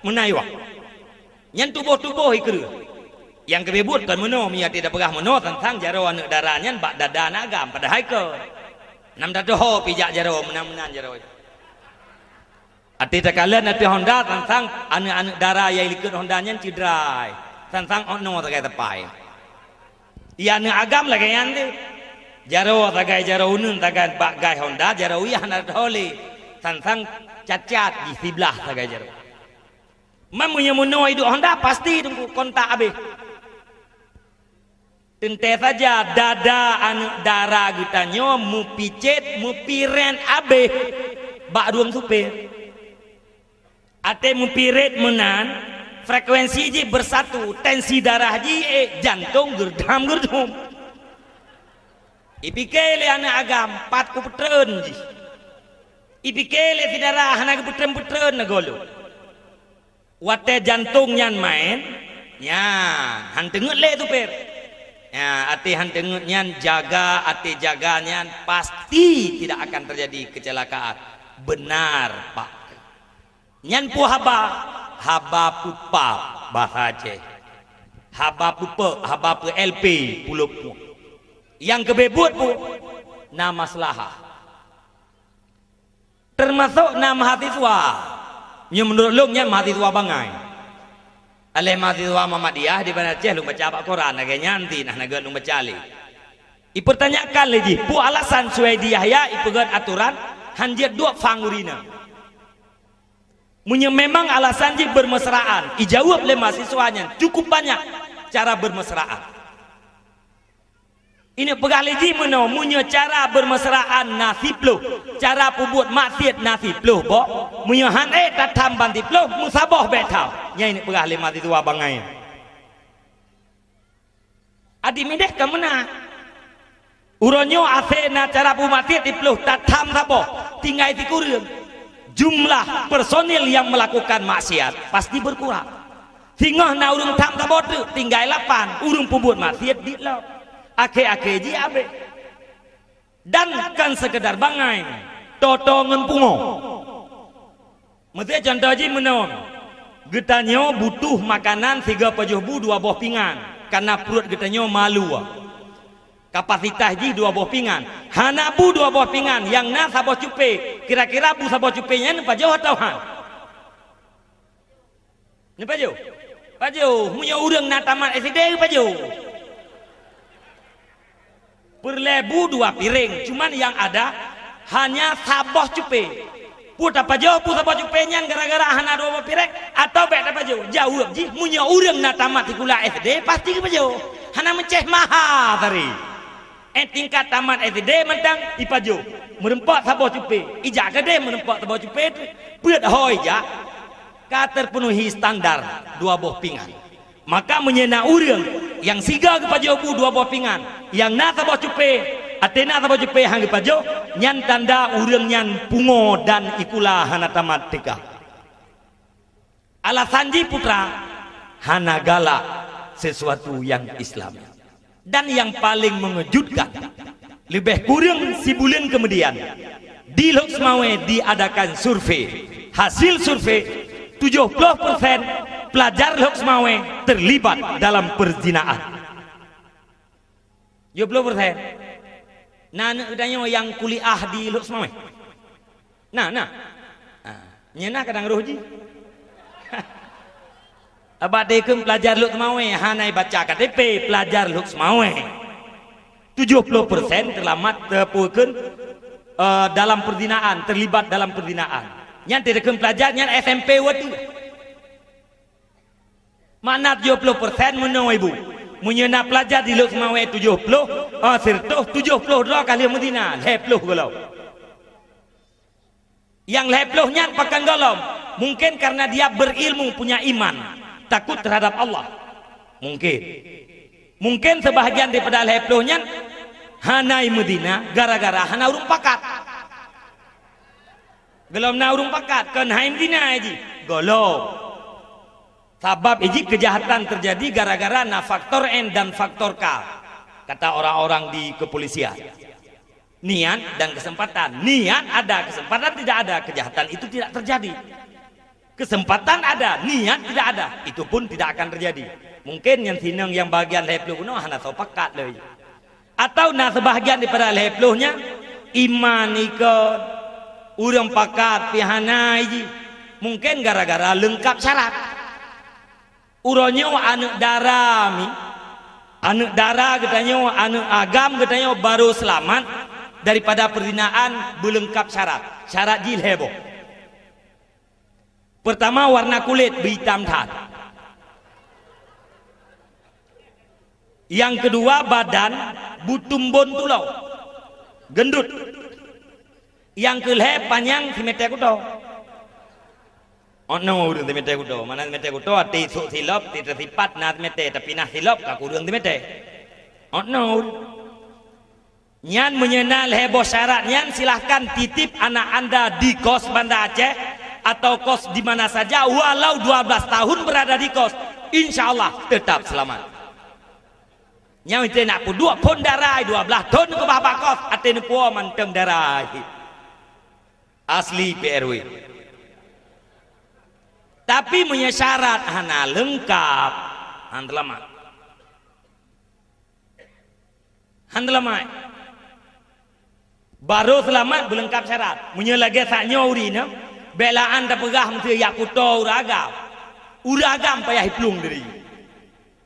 meunayuah. Nyan tuboh-tuboh ikreueh. Nyang keubeuet kon meunoe, meunyoe até tapeugah meunoe, sang-sang jaroe aneuk dara nyan bak dada aneuk agam, padahai kon. Nam tatuho pih jak jaroe meunan-meunan jaroe. Até takalon ateueh Honda, sang-sang aneuk-aneuk dara nyang likot Honda nyan cedrai. Sang-sang ôk noe sagai sapai. Iya aneuk agam lagée nyan teuh. Jaroe sagai jaroe uneun sagai bak gai Honda, jaroe uyah na teuhole. Sang-sang cacat jih siblah sagai jaroe. Man meunyoe meunoe iduek Honda, pasti teungku kontak abéh. Teuntée saja dada aneuk dara geutanyoe meupicét, meupirén abéh bak rueng supé. Até meupirét meunan, frekuensi jih beusatu, tensi darah jih ék jantong geurdam-geurdum. Ipike lé aneuk agam, pat kupeutreun jih. Ipike lé si dara hana geupeutreun-peutreun neugolu. Watée jantong nyan maén, nyan han teungeut lé supir. Nyan, até han teungeut nyan jaga, até jaga nyan pasti tidak akan terjadi kecelakaan. Benar, Pak. Nyan peue haba? Haba peupab, bahasa Aceh. Haba peupek, haba peu-L P, pulop puek. Nyang keubeuet peue? Na maslahah. Teumasok na mahasiswa. Nyoe meunurot lôn nyan mahasiswa bangai. Aléh mahasiswa Muhammadiyah di Banda Aceh lôn baca bak koran, lagée nyan ti nah na gét lôn baca lé. Ipertanyakan lé jih, peue alasan Suwaidi Yahya ipeugét atoran han jeuet duek phang ureuëng inong. Meunyoe memang alasan jih bermesraan, ijaweueb lé mahasiswa nyan cukup banyak cara bermesraan. Ineuk peugah lé jih meunoe, meunyoe cara bermesraan na siploh, cara peubuet maksiet na siploh boh, meunyoe han ék tatham ban siploh, meusaboh bék tham. Nyan ineuk peugah lé mahasiswa bangai. Adik mideh ka meunan. Uroe nyoe asée na cara peubuet maksiet siploh, tatham saboh, tinggai sikureueng. Jumlah personil yang melakukan maksiat pasti berkurang. Singoh na ureuëng tham saboh treuk, tinggai lapan, ureuëng peubuet maksiet diet lom. Akhé-akhé jih abéh. Dan kon seukeudar bangai, toto ngon pungo. Meusé cuntoh jih meunan, geutanyoe butuh makanan sigoe pajoh bu dua boh pingan, kareuna pruet geutanyoe malu. Kapasitas jih dua boh pingan. Hana bu dua boh pingan, nyang na saboh cupé. Kira-kira bu saboh cupé nyan pajoh atawa han? Neupajoh? Pajoh. Meunyoe ureuëng na tamat S D, pajoh. Peureulée bu dua piréng, cuman nyang ada hanya saboh cupé. Peue tapajoh bu saboh cupé nyan gara-gara hana dua boh piréng, atawa bék tapajoh? Jaweueb jih, meunyoe ureuëng na tamat sikula S D, pasti geupajoh. Hana meucéh maha tari. Eh, tingkat tamat S D mantong ipajoh. Meureumpok saboh cupé. Ijak keudeh meureumpok saboh cupé, peuet ho ijak. Ka terpenuhi standar dua boh pingan. Maka meunyoe na ureuëng nyang sigoe geupajoh bu dua boh pingan, nyang na saboh cupé, até na saboh cupé han geupajoh, nyan tanda ureuëng nyan pungo dan ikula hana tamat tika. Alasan jih putra, hana galak sesuatu nyang Islam. Dan yang paling mengejutkan, leubeh kureueng sibuleuen keumudian, di Lhokseumawe diadakan survei. Hasil survei, tujoh ploh persen pelajar Lhokseumawe terlibat dalam perzinaan. Tujoh ploh persen. Na aneuëk geutanyoe nyang kuliah di Lhokseumawe? Na, na. Ha, nyan na kadang roh jih. Abak dikheun pelajar Lhokseumawe, hana baca K T P pelajar Lhokseumawe. Tujoh ploh persen terlamat, eh, peue kheun, eh, dalam perzinaan, terlibat dalam perzinaan. Nyan dikheun pelajar nyan S M P watée. Makna tujoh ploh persen meunoe ibu. Meunyoe na pelajar di Lhokseumawe tujoh ploh, eh, siratoh, tujoh ploh droe ka lheueh meuzina, lhée ploh gohlom. Nyang lhée ploh nyan pakon gohlom? Mungkin karena dia berilmu, punya iman, takut terhadap Allah. Mungkin. Mungkin sebahagian daripada lhée ploh nyan hana meuzina gara-gara hana ureuëng pakat. Gohlom na ureuëng pakat, kon hai meuzina jih. Gohlom. Sabab ijih keujahatan teujadi gara-gara na faktor N dan faktor K. Kata orang-orang di kepolisian. Niat dan kesempatan. Niat ada, kesempatan tidak ada, kejahatan itu tidak terjadi. Kesempatan ada, niat tidak ada, itu pun tidak akan terjadi. Mungkin nyang sinong nyang bagian lhée ploh bunoe hana soe pakat lé. Atau na sebahagian daripada lhée ploh nyan, iman ikot, ureuëng pakat pih hana jih. Mungkin gara-gara leungkap syarat. Uroe nyoe aneuëk dara mi, aneuëk dara geutanyoe, aneuëk agam geutanyoe barô seulamat daripada perzinaan beuleungkab syarat. Syarat jih lhée boh. Peurtama, warna kulét beuitam that. Nyang keudua, badan beutumbon tulông, geundut. Nyang keulhée, panyang simeté kuto. Oh no, ureuëng simeté kuto. Mana simeté kuto, até isôk silop, teusipat na simeté, tapi na silop ka kureueng simeté. Oh no. Nyan meunyoe na lhée boh syarat nyan, silahkan titip anak anda di kos Banda Aceh atau kos di mana saja, walau dua belas tahun berada di kos, insya Allah tetap selamat. Nyang ite nak peuduek phon darai dua blaih thon keubah bak kos, até neupuwoe mantong darai. Asli P R W. Tapi meunyoe syarat hana leungkab, han teulamat. Han teulamat. Barô seulamat beuleungkab syarat. Meunyoe lagée sak nyoe ureuëng inong, bék laan tapeugah meusti jak kuto ureuëng agam. Ureuëng agam payah iplueng diri.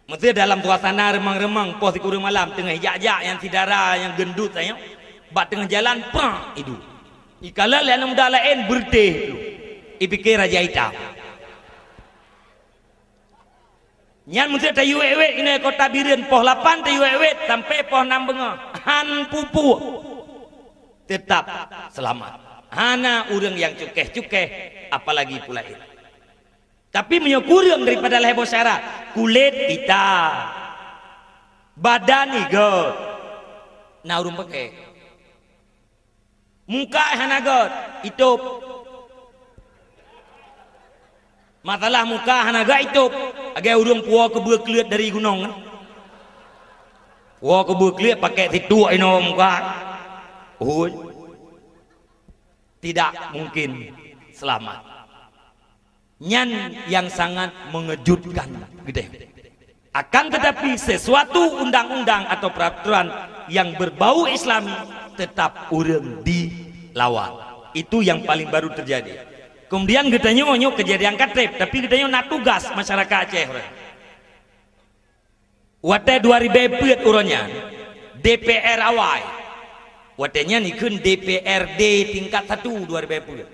Meusti dalam suasana reumang-reumang poh sikureueng malam teungoh ijak-jak nyang si dara nyang geundut tanyoe, bak teungoh jalan, prang iduek. Ikalon lé aneuk muda laén beureutéh, ipike raja itam. Nyan meusti tayue wét-wét inoe Kota Bireuen, poh lapan tayue wét sampoe poh nam beungoh, han pupuk, teutap seulamat. Hana ureuëng nyang cukéh-cukéh, apalagi peue laén. Tapi meunyoe kureueng daripada lhée boh syarat, kulét itam, badan igot, na ureuëng paké. Muka hana got, itôb. Masalah muka hana got, itôb. Lagée ureuëng puwoe keubeue kleuet dari gunong kan. Woe keubeue kliek pakai situek inoe muka. Hui. Tidak mungkin selamat. Nyan yang sangat mengejutkan geutanyoe. Akan tetapi, sesuatu undang-undang atau peraturan yang berbau Islami tetap ureuëng dilawan. Itu yang paling baru terjadi. Kemudian geutanyoe nyoe kejadian ka treb, tapi geutanyoe na tugas masyarakat Aceh. Watée dua ribée peuet uroe nyan, D P R awai. Watée nyan ikheun D P R D tingkat satu dua ribée peuet.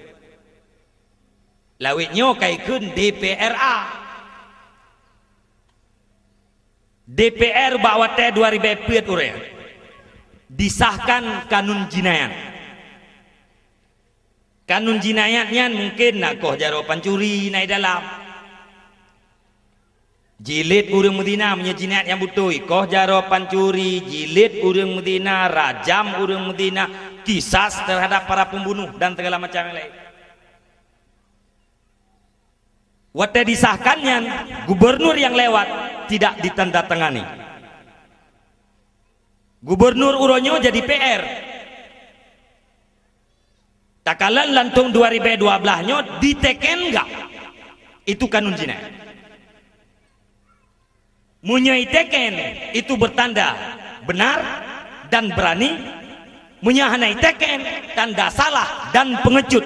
Lawét nyoe ka ikheun D P R A. D P R bak watée dua ribée peuet uroe nyan disahkan kanun jinayat. Kanun jinayat nyan mungken na koh jaroe pancuri na i dalam. Jilid ureuëng meuzina meunyoe jinayat nyang beutôi, koh jaroe pancuri, jilid ureuëng meuzina, rajam ureuëng meuzina, kisas terhadap para pembunuh dan segala macam yang lain. Watée disahkan nyan, gubernur nyang lewat tidak ditandatangani. Gubernur uroe nyoe jadi P R. Takalon lam thôn dua ribée dua blaih nyoe diteken enggak? Itu kanun jinayat. Meunyoe iteken, itu bertanda benar dan berani. Meunyoe hana iteken, tanda salah dan pengecut.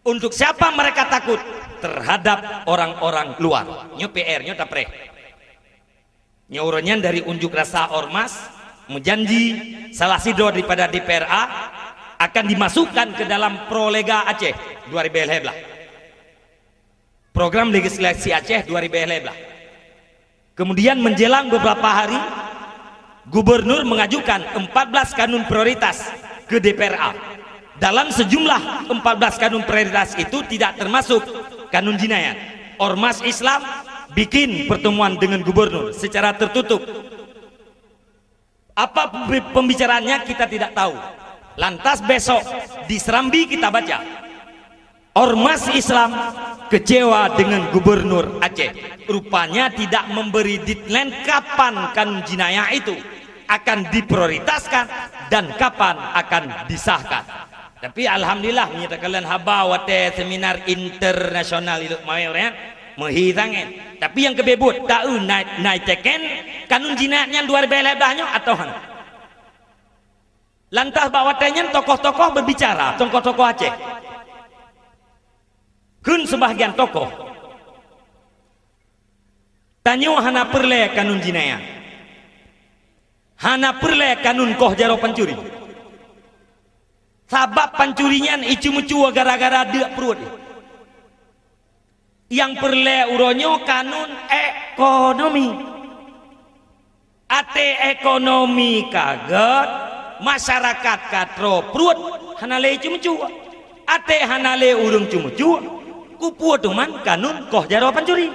Untuk siapa mereka takut? Terhadap orang-orang luar. Nyoe P R, nyoe tapreh. Nyoe uroe nyan dari unjuk rasa ormas meujanji salah sidroe daripada D P R A akan dimasukkan ke dalam Prolegnas Aceh dua ribée lhée blaih. Program Legislasi Aceh dua ribée lhée blaih. Kemudian menjelang beberapa hari, gubernur mengajukan empat belas kanun prioritas ke D P R A. Dalam sejumlah empat belas kanun prioritas itu tidak termasuk kanun jinayat. Ormas Islam bikin pertemuan dengan gubernur secara tertutup. Apa pembi-, pembicaraannya kita tidak tahu. Lantas besok di Serambi kita baca, ormas Islam kecewa dengan gubernur Aceh. Rupanya tidak memberi deadline kapan kanun jinayat itu akan diprioritaskan dan kapan akan disahkan. Tapi alhamdulillah, meunyoe takalon haba watée seminar internasional ilok mawé ureuëng, meuhi sangat. Tapi nyang keubeubeuet, taeu na, na iteken kanun jinayat nyan dua ribée lhée blaih nyoe atawa hana? Lantas bak watée nyan tokoh-tokoh berbicara, tokoh-tokoh Aceh. Kheun sebahagian tokoh, tanyoe hana peureulée kanun jinayat. Hana peureulée kanun koh jaroe pancuri. Sabab pancuri nyan iceumeucue gara-gara deuk pruet. Nyang peureulée uroe nyoe kanun ekonomi. Até ekonomi ka gét, masyarakat ka troe pruet, hana lé iceumeucue. Até hana lé ureuëng ceumeucue, kupeue teuma kanun koh jaroe pancuri.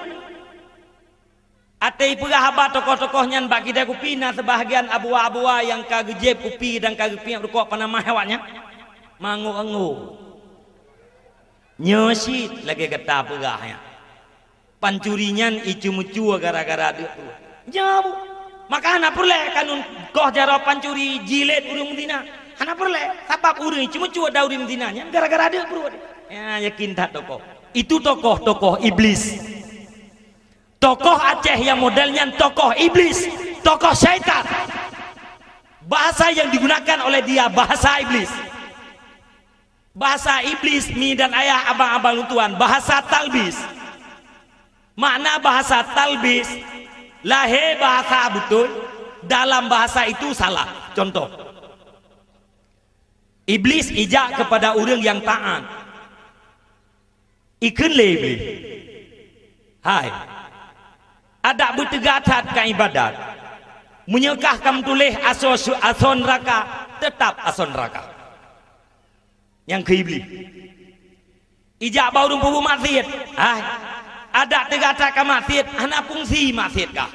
Até ipeugah haba tokoh-tokoh nyan bak kidai kupi na seubahagian abuwa-abuwa nyang ka geujieb kupi dan ka geupiep rukok panamah awaknyan. Mango-ango. Nyoe cit lagée gata peugah nyan. Pancuri nyan iceumeucue gara-gara deuk pruet. Nyoe, Bu. Maka hana peureulée kanun koh jaroe pancuri jilid ureuëng meuzina. Hana peureulée, sabab ureuëng iceumeucue dan ureuëng meuzina nyan gara-gara deuk pruet. Ya, yakin that tokoh. Itu tokoh-tokoh iblis. Tokoh Aceh nyang model nyan tokoh iblis, tokoh syaitan. Bahasa yang digunakan oleh dia bahasa iblis. Bahasa iblis, mi dan ayah, abang-abang lôn tuan, bahasa talbis. Makna bahasa talbis, lahé bahasa beutôi, dalam bahasa itu salah. Contoh, iblis ijak kepada ureuëng nyang taát. Ikheun lé Iblih, "Hai, adak beuteuga that ka ibadat. Meunyoe kah ka meutuléh asoe su-, asoe neuraka, teutab asoe neuraka." Nyang keu Iblih. Ijak bak ureuëng peubuet maksiet, "Hai, adak teuga that ka maksiet, hana fungsi maksiet kah.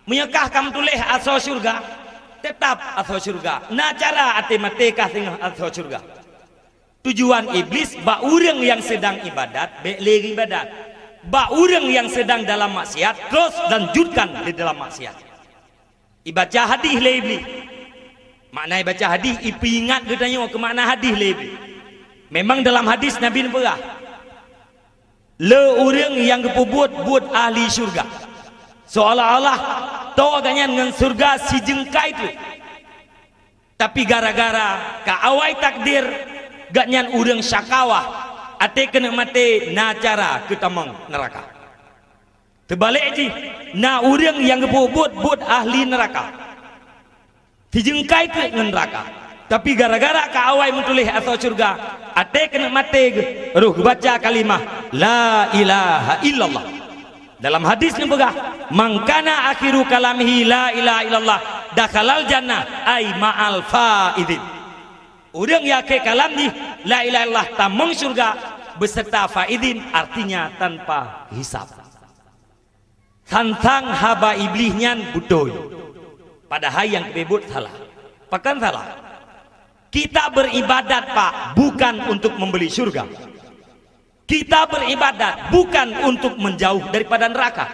Meunyoe kah ka meutuléh asoe syeuruga, teutab asoe syeuruga. Na cara até maté kah singoh asoe syeuruga." Tujuan iblis bak ureuëng nyang sedang ibadat, bék lé ibadat. Bak ureuëng nyang sedang dalam maksiat, terus lanjutkan di dalam maksiat. Ibaca hadih lé Iblih. Makna ibaca hadih, ipeuingat geutanyoe keu makna hadih lé Iblih. Memang dalam hadis Nabi neupeugah, "Le ureuëng nyang geupeubuet buet ahli syurga, seolah-olah toe gobnyan ngon syurga sijeungkai treuk. Tapi gara-gara ka awai takdir, gobnyan ureuëng syakawa, até keuneuk maté na cara keu tamong neuraka." Teubalek jih, na ureuëng nyang geupeubuet buet ahli neuraka, sijeungkai treuk ngon neuraka. Tapi gara-gara ka awai meutuléh asoe syurga, até keuneuk maté geuh, roh geubaca kalimah la ilaha illallah. Dalam hadis neupeugah, "Man kana akhiru kalamihi la ilaha illallah, dakhalal jannah, ai ma'al faizin." Ureuëng nyang akhé kalam jih la ilaha illallah, tamong syurga beserta faizin, artinya tanpa hisab. Sang-sang haba Iblih nyan beutôi, padahai nyang geupeubuet salah. Pakon salah? Kita beribadat, Pak, bukan untuk membeli syurga. Kita beribadat bukan untuk menjauh daripada neraka.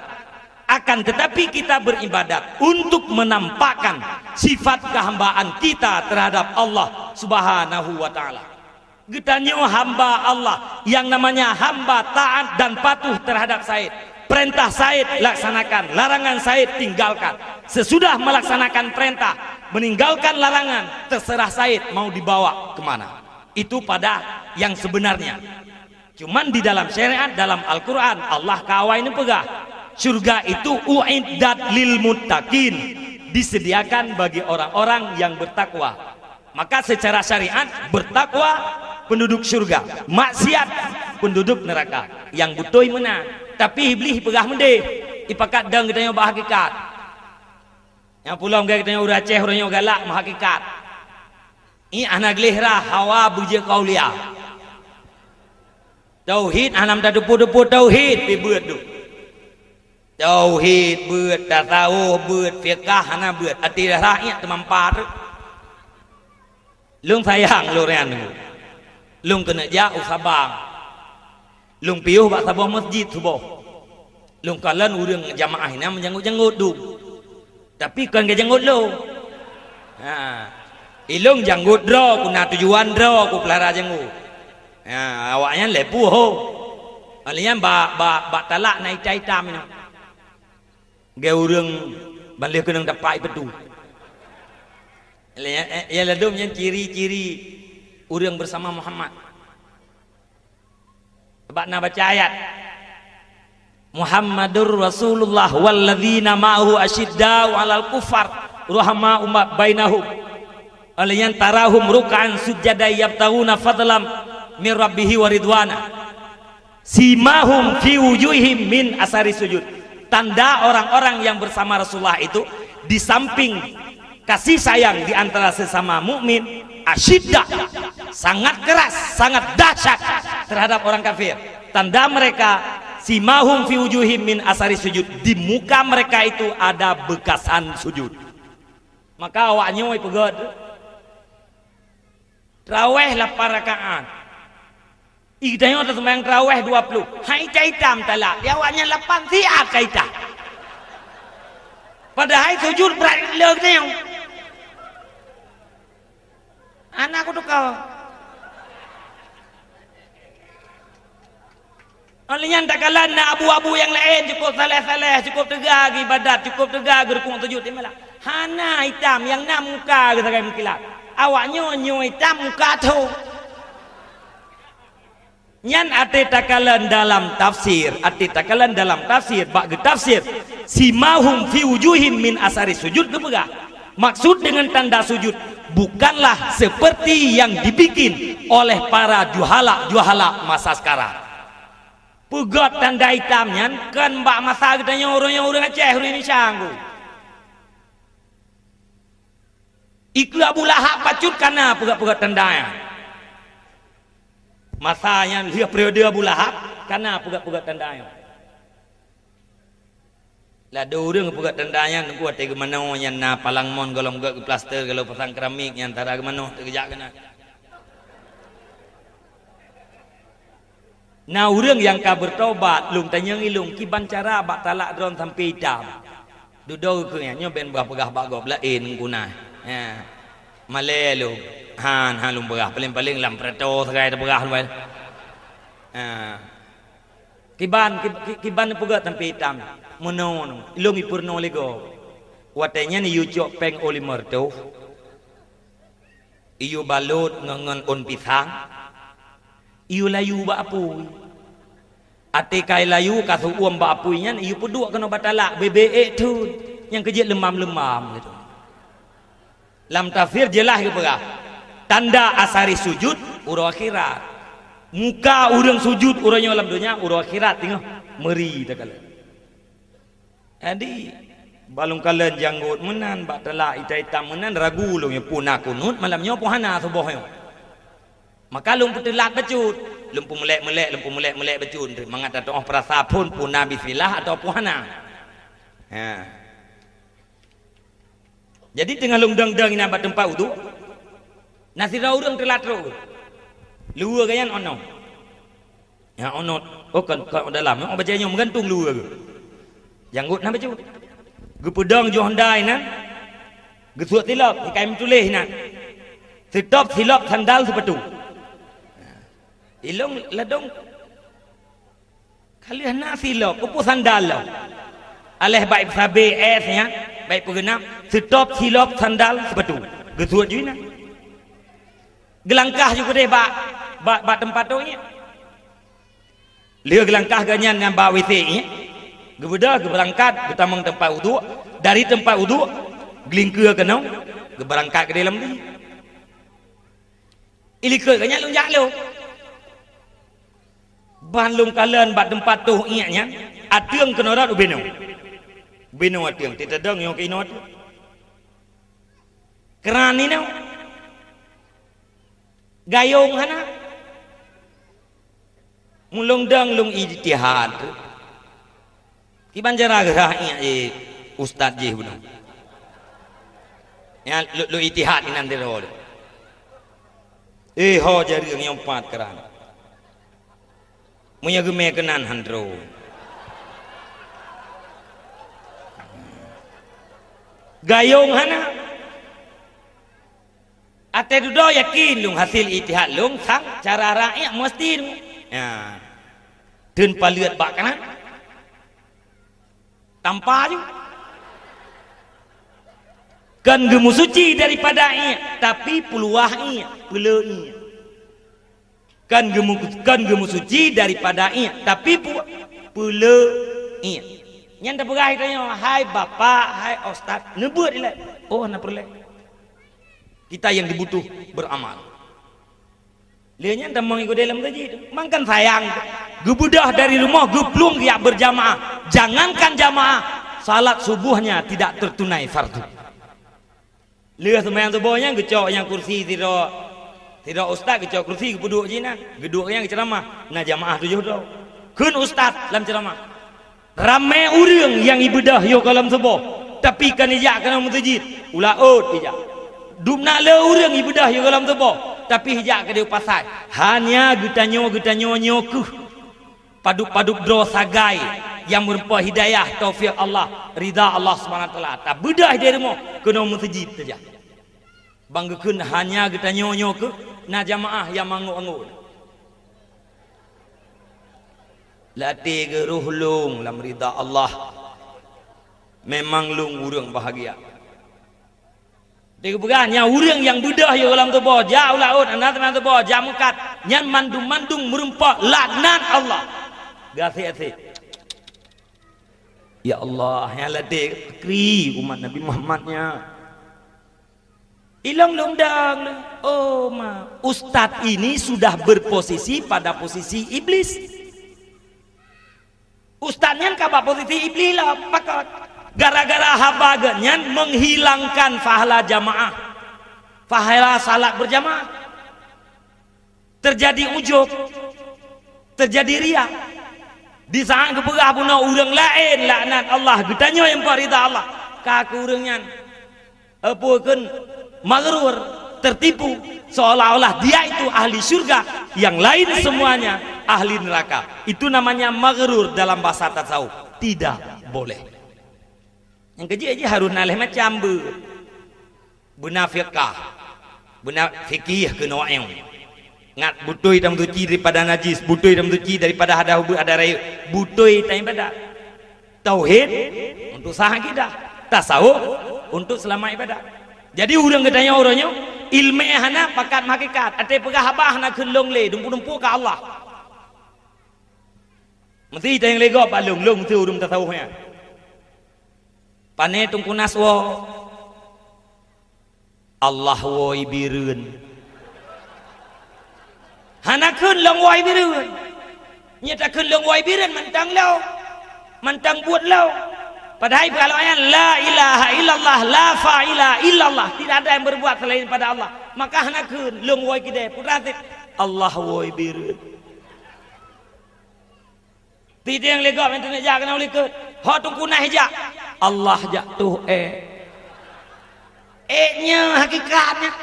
Akan tetapi kita beribadat untuk menampakkan sifat kehambaan kita terhadap Allah Subhanahu wa Ta'ala. Geutanyoe hamba Allah, yang namanya hamba taat dan patuh terhadap said. Perintah said laksanakan, larangan said tinggalkan. Sesudah melaksanakan perintah, meninggalkan larangan, terserah said mau dibawa ke mana. Itu pada yang sebenarnya. Cuman di dalam syariat, dalam Al-Quran, Allah ka awai neupeugah, syurga itu uiddat lil muttaqin, disediakan bagi orang-orang yang bertakwa. Maka secara syariat, bertakwa penduduk syurga, maksiat penduduk neraka. Nyang beutôi meunan. Tapi Iblih peugah meudeh, ipakat dong geutanyoe bak hakikat. Nyang pulom geutanyoe ureuëng Aceh, ureuëng nyoe galak meuhakikat. Ié hana gleh rhah hawa beujeuet keu aulia. Tauhid hana meutateupeue-teupeue tauhid, pi beuet duek. Tauhid beuet, tasawuf beuet, fiqah hana beuet. Até rhah ié teumampa teuk. Lôn sayang lôn nyan. Lôn keuneuk jak u Sabang. Lôn piôh bak saboh masjid suboh. Lôn kalon ureuëng jamaah inan meujanggot-janggot dum. Tapi kon keu janggot lôn. Ha. Ilôn janggot droe, ku na tujuan droe, ku peulara janggot. Ha, awaknyan lhée puih ho. Awaknyan bak, bak, bak talak na itam-itam inoe. Geu ureuëng ban lheueh keunong dapat ipeutue. Ya, ya, ya, ladom nyan ciri-ciri ureuëng bersama Muhammad. Bak na baca ayat, "Muhammadur Rasulullah walladzina ma'ahu asyidda'u 'alal kuffar, ruhama'u ma-, bainahum." Awaknyan, "Tarahum ruk'an sujjada yabtaghuna fadlam min rabbihi wa ridwana. Simahum fi wujuhim min asari sujud." Tanda orang-orang yang bersama Rasulullah itu, di samping kasih sayang di antara sesama mukmin, asyidda, sangat keras, sangat dahsyat terhadap orang kafir. Tanda mereka, "Simahum fi wujuhim min asari sujud." Di muka mereka itu ada bekasan sujud. Maka awaknyoe peugét, taraweh lapan rakaat. Geutanyoe taseumayang taraweh dua ploh. Hai itam-itam talak, di awaknyan lapan siat ka itam. Padahai sujud brat le geutanyoe. Hana kutuka. Óh lheueh nyan takalon na abu-abu nyang laén cukôp saleh-saleh, cukôp teuga geuibadat, cukôp teuga geurukuk sujud, imalah hana itam, nyang na muka geuh sagai meukilat. Awaknyoe nyoe itam muka tho. Nyan até takalon dalam tafsir, até takalon dalam tafsir, bak geutafsir, "Simahum fi wujuhim min asari sujud," geupeugah, maksud dengan tanda sujud bukanlah seperti yang dibikin oleh para juhala-juhala masa sekarang. Peugét tanda itam nyan kon bak masa geutanyoe ureuëng, ureuëng Aceh, ureuëng Indonesia ngku. Ikeue Abu Lahab bacut kana peugét-peugét tanda nyan. Masa nyan lheueh periode Abu Lahab kana peugét-peugét tanda nyan. Ladôm ureuëng peugét tanda nyan, teungku, watée geumanoe nyan na palang mon gohlom gét geuplaster, gohlom pasang keramik nyan tara geumanoe teugeujak keunan. Na ureuëng nyang ka beureutobat, lôn tanyong ilôn, kiban cara bak talak droe sampoe itam. Dudoe keu nyan, nyoe ben bah peugah bak gob laén guna. Ya. Malée lôn. Han, han lôn peugah, paléng-paléng lam peurato sagai teupeugah lôn. Ha. Kiban, kib-, ki-, kiban peugah tampi itam. Meunoe, lôn ipeurunoe lé gob. Watée nyan iyue cok péng limong reutôh. Iyue balot ngon, ngon ôn pisang. Iyue layu bak apui. Até kai layu ka seu-uem bak apui nyan, iyue peuduek keunoe bak talak, bebe ék thon. Nyang keu jeuet leumam-leumam gitu. Lam tafsir jeulaih geupeugah, tanda asari sujud uroe akhirat. Muka ureuëng sujud uroe nyoe lam donya, uroe akhirat teungoh meuri takalon. Jadi, bak lôn kalon janggot meunan, bak talak itam-itam meunan, ragu lôn nyoe peue na kunut malam nyoe peue hana suboh nyoe. Maka lôn peuteulat bacut, lôn peumulek-mulek, lôn peumulek-mulek bacut, mangat tatuoh peurasa phon peue na bismillah atawa peue hana. Ha. Jadi teungoh lôn dong-dong inan bak teumpat uduk, na sidroe ureuëng teulat trok. Luweue geuh nyan onong. Nyan onong, oh kon, kon dalam, nyoe bajée nyoe meugantung luweue geuh. Janggot na bacut. Geupeudong jih honda inan, geusuet silop, ikai meutuléh inan. Seutop silop sandal seupatu. Ilong ladong Ka lheueh na silop, peue sandal lom. Aléh bak sabe es nyan, bak peugeunap, seutop silop sandal seupatu. Geusuet ju inan. Geulangkah ju keudeh bak, bak, bak teumpat toh iék. Lheueh geulangkah geuh nyan nyang bak WC iék. Geubeudôh, geubeurangkat, geutamong teumpat uduk. Dari teumpat uduk, geulingkeue keunoe, geubeurangkat keudeh lam masjid. Ilikot geuh nyan lôn jak lom. Ban lôn kalon bak teumpat toh iék nyan, ateueng keunoe rot ubenoe. Ubenoe ateueng, teuteudong nyoe keunoe ateueng. Keuran inoe. Gayong hana. Meulôn dong lôn ijtihad. Kiban cara geurah iék jih ustaz jih bunoe. Nyan lôn, lôn ijtihad inan sidroe. Eh, ho jareueng nyang pat keuran. Meunyoe geumé keunan han trok. Gayong hana. Até dudoe yakin lôn hasil ijtihad lôn sang cara rah iék meusti. Ya. Teun paleuet bak kanan. Tampa ju. Kon geumeusuci daripada iék, tapi peuluwah iék, peuleu iék. Kon geumeu-, kon geumeusuci daripada iék, tapi pu-, peuleu iék. Nyan tapeugah tanyoe, "Hai bapak, hai ustaz, neubeuet ilée." Oh, hana peureulée. Kita yang dibutuh beramal. Lé nyan tamong iko dalam gaji tu. Mangkan sayang tu. Geubeudôh dari rumoh geuplueng geujak berjamaah. Jangankan jamaah, salat subuhnya tidak tertunai fardu. Lheueh seumayang suboh nyan geucok nyang kursi sidroe, sidroe ustaz geucok kursi geupeuduek jih na. Geuduek nyang geuceuramah, na jamaah tujoh droe. Kheun ustaz lam ceuramah. Ramé ureuëng nyang ibeudôh yoh gohlom suboh, tapi kon ijak keunoe meuseujid, u laôt ijak. Dum na le ureuëng ibeudôh yoh gohlom suboh, tapi ijak keudeh u pasai. Hanya geutanyoe-geutanyoe nyoe kheueh padub-padub droe sagai nyang meurumpok hidayah taufik Allah, ridha Allah Subhanahu Wa Taala. Tabeudôh di rumoh keunoe meuseujid saja. Ban geukheun hanya geutanyoe nyoe kheueh na jamaah nyang mangot-angot. Lam até geuh roh lôn lam ridha Allah. Memang lôn ureuëng bahagia. Di geupeugah nyan ureuëng nyang beudôh yoh gohlom tuboh, jak u laôt, na teuma tuboh, jak meukat, nyan mandum-mandum meurumpok laknat Allah. Gaséh-gaséh. Ya Allah, nyang ladé kri umat Nabi Muhammad nyan. Ilong lôn dong, oh ma, ustaz ini sudah berposisi pada posisi iblis. Ustaz nyan ka bak posisi iblis lah, pakon. Gara-gara haba geuh nyan menghilangkan pahala jamaah, pahala salat berjamaah. Terjadi ujub, terjadi riya. Di saat geupeugah bunoe ureuëng laén laknat Allah, geutanyoe nyang pat ridha Allah, ka keu ureuëng nyan, eh, peue kheun, maghrur, tertipu, seolah-olah dia itu ahli syurga, yang lain semuanya ahli neraka. Itu namanya maghrur dalam bahasa tasawuf. Tidak boleh. Nyang keujeuet jih harôh na lhée macam beuet. Beuna fiqah, beuna fikih keunoe. Ngat beutôi tameusuci daripada najis, beutôi tameusuci daripada hadas ubeut, hadas rayeuk, beutôi taibadat. Tauhid untuk sah akidah, tasawuf untuk seulamat ibadat. Jadi ureuëng geutanyoe uroe nyoe iéleumé hana pakat meuhakikat, até peugah haba hana kheun lôn lé, dumpu-dumpu ka Allah. Meusti tayang lé gob bak lôn, lôn meusti ureuëng tasawuf nyan. Pané Teungku Nas woe? Allah woe i Bireuen. Hana kheun lôn woe i Bireuen. Nyoe takheun lôn woe i Bireuen mantong lôn, mantong buet lôn. Padahai bak lôn ayat, "La ilaha illallah, la fa'ila illallah." Tidak ada yang berbuat selain pada Allah. Maka hana kheun lôn woe keudéh. Putra sit, Allah woe i Bireuen. Tideng lé gob nyang teuneuk jak keunoe likot. Ho Teungku Nas jak. Allah jak toh ék. Ék nyoe hakikat nyan.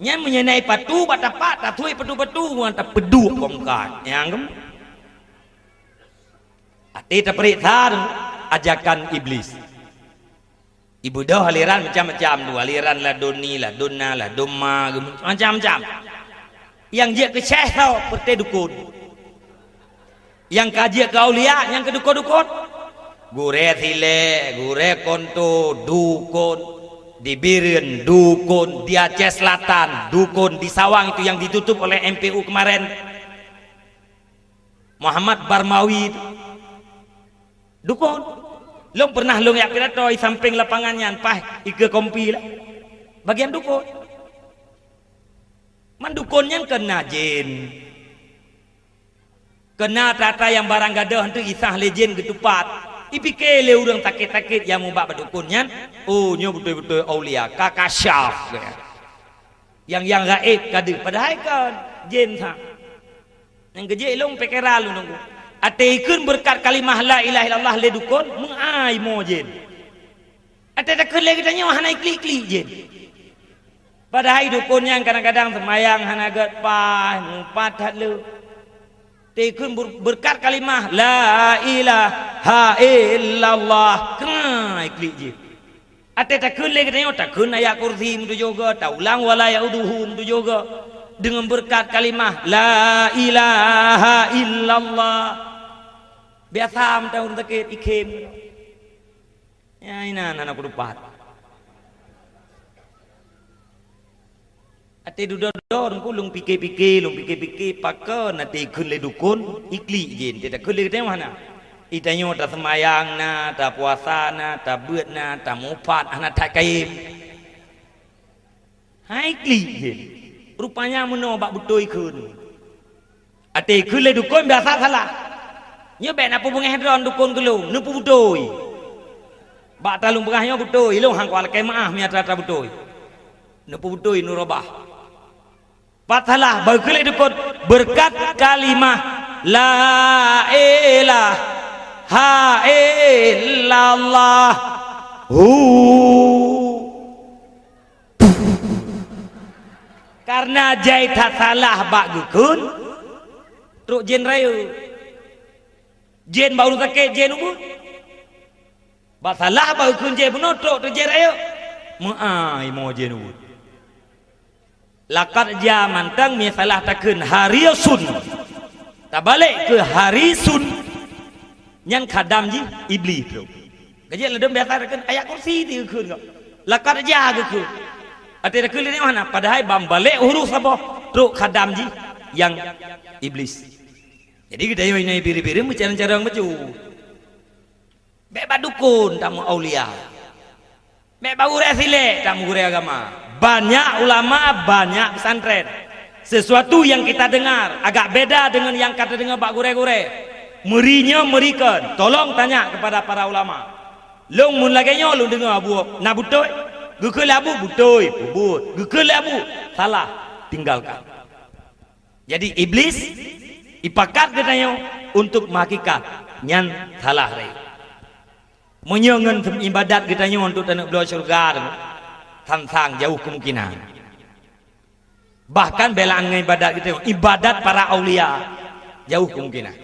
Nyan meunyoe na ipatu bak tapak, tatui patu-patu, ngon tapeuduek bongkat. Nyang gem. Até tapeuriksa ajakan Iblis. Ibeudôh aliran macam-macam tu, aliran laduni, laduna, laduma, macam-macam. Nyang jeuet keu syekh tho, peureté dukon. Nyang ka jeuet keu aulia, nyang keu dukon-dukon. Gurée Silek, gurée Konto, dukon. Di Bireuen, dukon. Di Aceh Selatan, dukon. Di Sawang itu yang ditutup oleh M P U kemarin. Muhammad Barmawi itu. Dukon. Lôn pernah lôn jak pidato di sampéng lapangan nyan, paih ikeue kompi lah. Bagian dukon. Man dukon nyan keuna jén. Keuna atra-atra nyang barang gadôh tu isah lé jén geutupat. Ipike lé ureuëng sakét-sakét nyang mubak bak dukon nyan, "Oh, nyoe beutôi-beutôi aulia, ka kasyaf." Nyang, nyang gaéb ka deuh, padahai kon jén that. Nyang keujeuet ilong pikeran lôn nunggu. Até ikheun beureukat kalimah la ilaha illallah lé dukon, meu'ai mo jén. Até takheun lé geutanyoe hana iklik-klik jén. Padahai dukon nyang kadang-kadang seumayang hana gét paih, mupat that le. Tikheun ber-, beureukat kalimah la ilaha illallah, keuh iklik jih. Até takheun lé geutanyoe, takheun ayat kursi meutujoh goe, taulang wala yaudhuhu meutujoh goe. Deungon beureukat kalimah la ilaha illallah. Biasa meutan ureuëng sakét, ikhem. Ya, inan hana kutupat. Até dudoe-dudoe teungku lôn pike-pike, lôn pike-pike, pakon até ikheun lé dukon, iklik jén, teutakheun lé geutanyoe hana. Geutanyoe taseumayang na, tapuasa na, tabeuet na, tamupat, hana that kayém. Hai klik jén. Rupanya meunoe bak beutôi kheun. Até kheun lé dukon biasa salah. Nyoe bék na peubeungéh droe dukon keu lôn, neupeubeutôi. Bak taleueng peugah nyoe beutôi, ilôn han kuat lakée meuáh meunyo atra-atra beutôi. Neupeubeutôi neurobah. Pat salah, bak kheun lé dukon, beureukat kalimah la ilaha illallah. Hu. Kareuna jai that salah bak geukheun, trok jén rayeuk. Jén bak ureuëng sakét, jén ubeut. Bak salah bak geukheun jén bunoe, trok teuk jén rayeuk. Meu'ai mo jén ubeut. Lakat ja mantong mi salah takheun harisun. Tabalek keu harisun. Nyan khadam jih Iblih trok. Ka jeuet ladôm biasa takheun ayat kursi ti geukheun kok. Lakat ja geukheun. Até takheun lé nyoe hana, padahai ban balek huruf saboh trok khadam jih nyang Iblis. Jadi geutanyoe nyoe biri-biri meucarông-carông bacut. Bék bak dukon tameuaulia. Bék bak gurée silek tameugurée agama. Banyak ulama, banyak pesantren. Sesuatu yang kita dengar agak beda dengan yang ka tadeungoe bak gurée-gurée. Meuri nyoe meuri kon, tolong tanya kepada para ulama. Lôn mun lagée nyoe lôn deungoe Abu na beutôi, geukheun lé Abu beutôi, peubuet. Geukheun lé Abu salah, tinggalkan. Jadi Iblis ipakat geutanyoe untuk meuhakikat, nyan salah lé. Meunyoe ngon ibadat geutanyoe untuk taneuk bloe syeuruga, sang-sang jauh kemungkinan. Bahkan beulaan ngon ibadat geutanyoe, ibadat para aulia, jauh kemungkinan.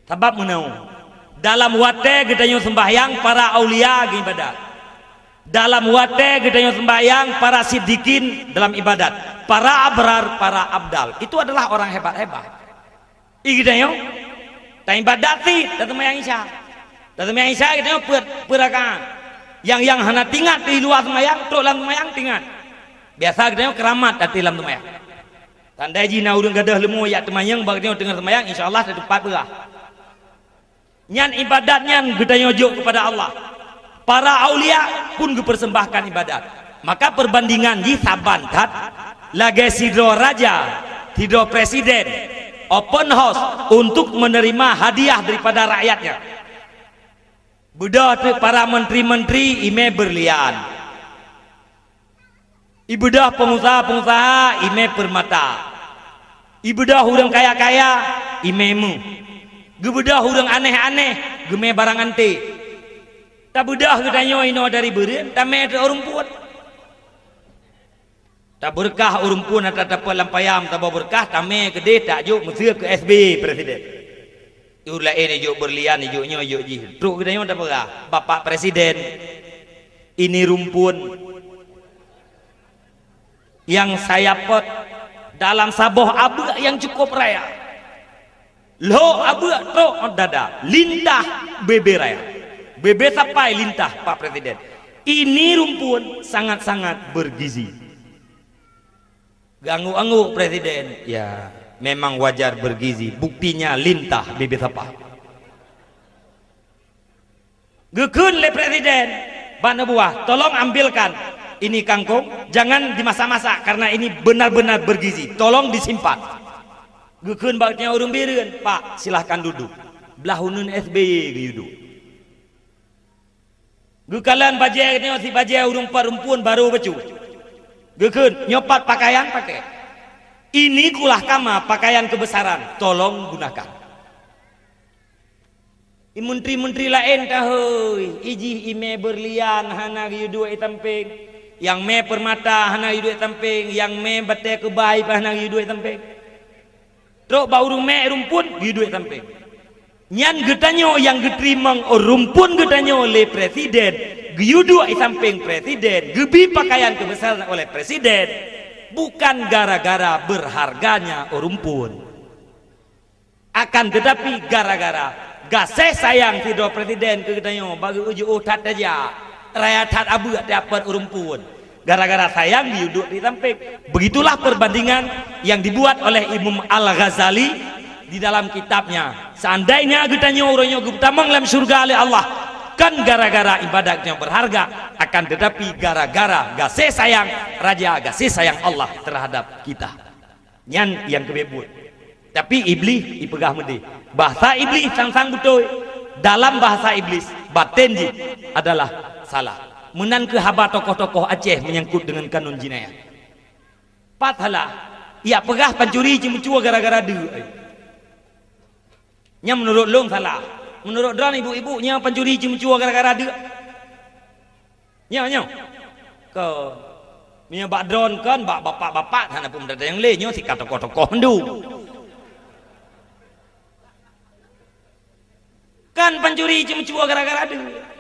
Sabab meunoe, Dalam watée geutanyoe sembahyang, para aulia geuibadat. Dalam watée geutanyoe sembahyang, para siddiqin dalam ibadat. Para abrar, para abdal. Itu adalah orang hebat-hebat. I geutanyoe, taibadat cit, taseumbahyang Isya. Taseumbahyang Isya geutanyoe peuet, peuet rakaat. Nyang, nyang hana tingat di luwa seumbahyang, trok lam seumbahyang tingat. Biasa geutanyoe keuramat até lam seumbahyang. Tandai jih na ureuëng gadôh leumô jak teumanyong bak geutanyoe teungoh seumbahyang, insya Allah teupat beurah. Nyan ibadat nyan geutanyoe jok keupada Allah. Para aulia pun geupersembahkan ibadat. Maka perbandingan jih saban that lagée sidroe raja, sidroe presiden, open house untuk menerima hadiah daripada rakyatnya. Beudôh teuk para menteri-menteri imé berlian. Ibeudôh peungusaha-peungusaha imé peurmata. Ibeudôh ureuëng kaya-kaya imé méuh. Geubeudôh ureuëng aneh-aneh geumé barang anté. Tabeudôh geutanyoe inoe dari beureuen tamé teu ureuëng peuet. Tabeurkah ureuëng peuet atra tapeuet lam payam saboh beurkah tamé keudeh tajok meuseu keu S B Y presiden. Ureuëng laén ijok berlian, ijok nyoe, ijok jih. Trok geutanyoe tapeugah, Bapak Presiden, ini rumpun yang saya pot dalam saboh abeuek yang cukup raya. Lhok abeuek trok dada, lintah bebe raya. Bebe sapai lintah, Pak Presiden. Ini rumpun sangat-sangat bergizi. Geuangguk-angguk presiden, ya, memang wajar bergizi, buktinya lintah bibit sapai. Geukheun lé presiden bak neubuah, "Tolong ambilkan ini kangkung, jangan dimasak-masak karena ini benar-benar bergizi, tolong disimpan." Geukheun bak tiang ureuëng bireuen, "Pak, silahkan duduk." Blah uneuen S B Y geuyue duek. Geukalon bajée nyoe si bajée ureuëng pat rumpun barô bacut. Geukheun, "Nyoe pat pakaian pakai. Ini kulah kama pakaian kebesaran, tolong gunakan." I menteri-menteri laén tahôi, ijih imé berlian hana geuyue duek i sampéng, nyang mé peurmata hana geuyue duek i sampéng, nyang mé batée keubai pih hana geuyue duek i sampéng. Trok bak ureuëng mé rumpun, geuyue duek sampéng. Nyan geutanyoe nyang geuteurimong rumpun geutanyoe lé presiden, geuyue duek i sampéng presiden, geubi pakaian keubeusaran oleh presiden, bukan gara-gara beurharganya rumpun. Akan teutapi gara-gara gaséh sayang sidroe presiden keu geutanyoe, bagi ujoe that tajak, raya that abeuek tapot rumpun. Gara-gara sayang geuyue duek di sampéng. Begitulah perbandingan yang dibuat oleh Imam Al-Ghazali di dalam kitabnya. Seandainya geutanyoe uroe nyoe geupeutamong lam syeuruga lé Allah, kon gara-gara ibadat nyang beurharga, akan teutapi gara-gara gaséh sayang Raja, gaséh sayang Allah terhadap kita. Nyan nyang keubeuet buet. Tapi Iblih ipeugah meudeh. Bahasa Iblih sang-sang beutôi. Dalam bahasa Iblih, baten jih adalah salah. Meunan keuh haba tokoh-tokoh Aceh menyangkut dengan kanun jinayat. Pat salah, jak peugah pancuri ceumeucue gara-gara deuk. Nyan meunurot lôn salah. Meunurot droeneuh ibu-ibu, nyan pancuri ceumeucue gara-gara deuk. Nyoe, nyoe. Kon. Meunyoe bak droeneuh kon, bak bapak-bapak hana peue meudatang nyang lé, nyoe sika tokoh-tokoh mandum. Kan pancuri ceumeucue gara-gara deuk.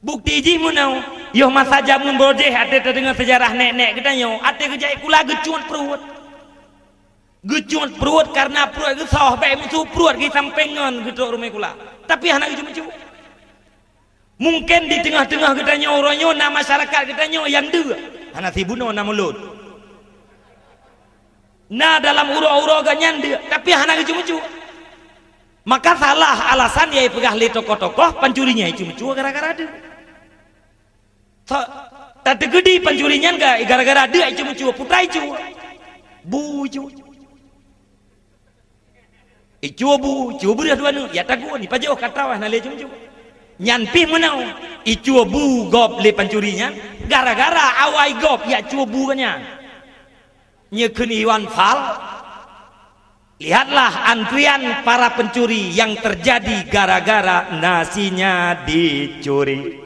Bukti jih meunoe, yoh masa jameun brodeh até tadeungoe seujarah nek-nek geutanyoe, até geujak kula geucut pruet. Geucut pruet kareuna pruet geusoh, bék meusu pruet geusampéng ngon geutrok rumoh kula. Tapi hana geucut-cut. Mungken di teungoh-teungoh geutanyoe uroe nyoe na masyarakat geutanyoe nyang deuk, hana sibunoe na mulod. Na dalam uroe-uroe geuh nyan deuk, tapi hana geucut-cut. Maka salah alasan nyang ipeugah lé tokoh-tokoh pancuri nyan icut-cut gara-gara deuk. So, tateukeudi pancuri nyan ga-, gara-gara deuk icut-cut, putra icut. Bu icut. Icut bu, icut bu dua neuk, ya tagun, ipajoh ka tawah na lé icut-cut. Nyan pih meunoe, icut bu gob lé pancuri nyan, gara-gara awai gob jak cut bu geuh nyan. Nyoe kheun Iwan Fals, lihatlah antrian para pencuri yang terjadi gara-gara nasinya dicuri.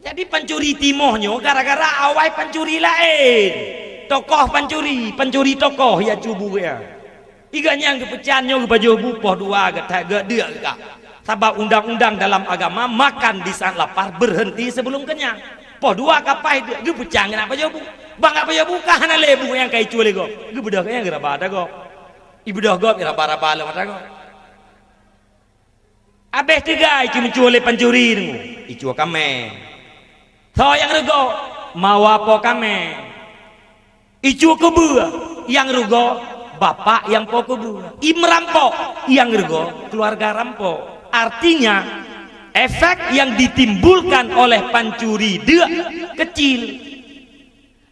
Jadi pancuri timoh nyoe gara-gara awai pancuri laén. Tokoh pancuri, pancuri tokoh ya cubu ya. Iga nyang geupeucan nyoe geupajoh bu poh dua geuta-, geudeuk gak. Sabab undang-undang dalam agama, makan di saat lapar, berhenti sebelum kenyang. Poh dua ka paih deuk, geupeucan keunan pajoh bu. Bang ka pajoh bu ka hana lé bu nyang ka icue lé gob. Geubeudôh keunan geuraba ata gob. Ibeudôh gob, iraba-raba lom ata gob. Abéh teuga icue-cue lé pancuri deungoe, icue kaméng. Soe nyang rugoe? Mawa po kaméng. Icue keubeue, nyang rugoe bapak nyang po keubeue. I meurampok, nyang rugoe keuluarga rampok. Artinya, efek yang ditimbulkan oleh pancuri deuk kecil.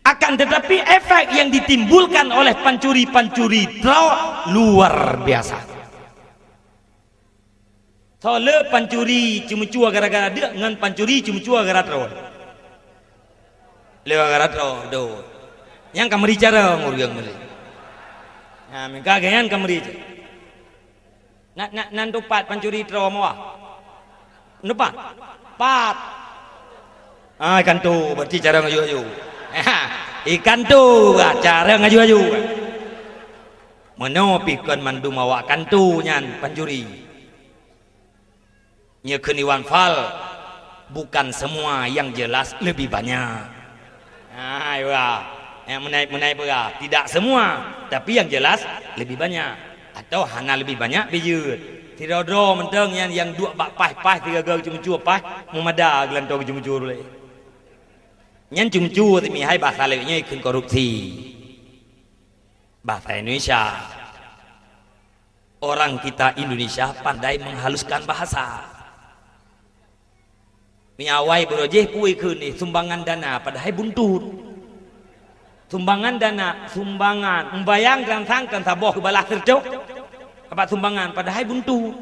Akan tetapi, efek yang ditimbulkan oleh pancuri-pancuri trok luar biasa. Soe le pancuri ceumeucue gara-gara deuk ngon pancuri ceumeucue gara-gara troe? Le gara-gara troe, dot. Nyang ka meuri carông ureueng meuli. Nah, meuka geuh nyan ka meuri carông. Na, na, nan teupat pancuri troe meuwah? Neupat? Pat. Ah, ikan tu, berarti carông aju-aju. Ikan tu, bah, carông aju-aju. Meunoe pih kon mandum awak kanto nyan pancuri. Nyoe kheun Iwan Fals, bukan semua yang jelas lebih banyak. Nah, iya. Yang meunai-meunai peugah, tidak semua, tapi yang jelas lebih banyak. Atau hana lebih banyak, bijeuet. Sidroe-droe mantong nyan nyang duek bak paih-paih, sigaga geuceumeucue paih, meumada geulantoe geuceumeucue ulée. Nyan ceumeucue teumihai bahasa lewat nyoe kheun korupsi. Bahasa Indonesia. Orang kita Indonesia pandai menghaluskan bahasa. Meunyoe awai beurojeh pue kheun sumbangan dana padahai buntut. Sumbangan dana, sumbangan, membayangkan sangkan saboh balah seureutoh. Dapat sumbangan padahai buntut.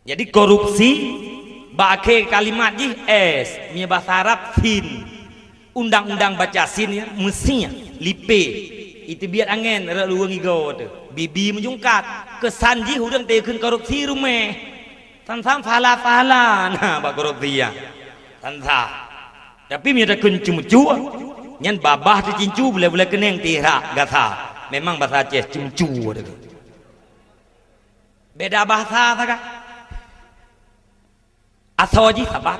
Jadi korupsi, bak akhé kalimat jih S, meunyoe bahasa Arab sin. Undang-undang baca sin nyan meusi lipée. Iteubiet angén rot luweue ngigo teuh. Bibi meujungkat. Keusan jih ureueng teukheun korupsi ruméh. San-san phala-phala na bak korupsi nyan. San-san. Tapi meunyoe takheun ceumeucue, nyan babah teucincu bulée-bulée keuneng tihrak gasa. Memang basa Aceh ceumeucue teuh. Beda bahasa sagai. Asoe jih saban.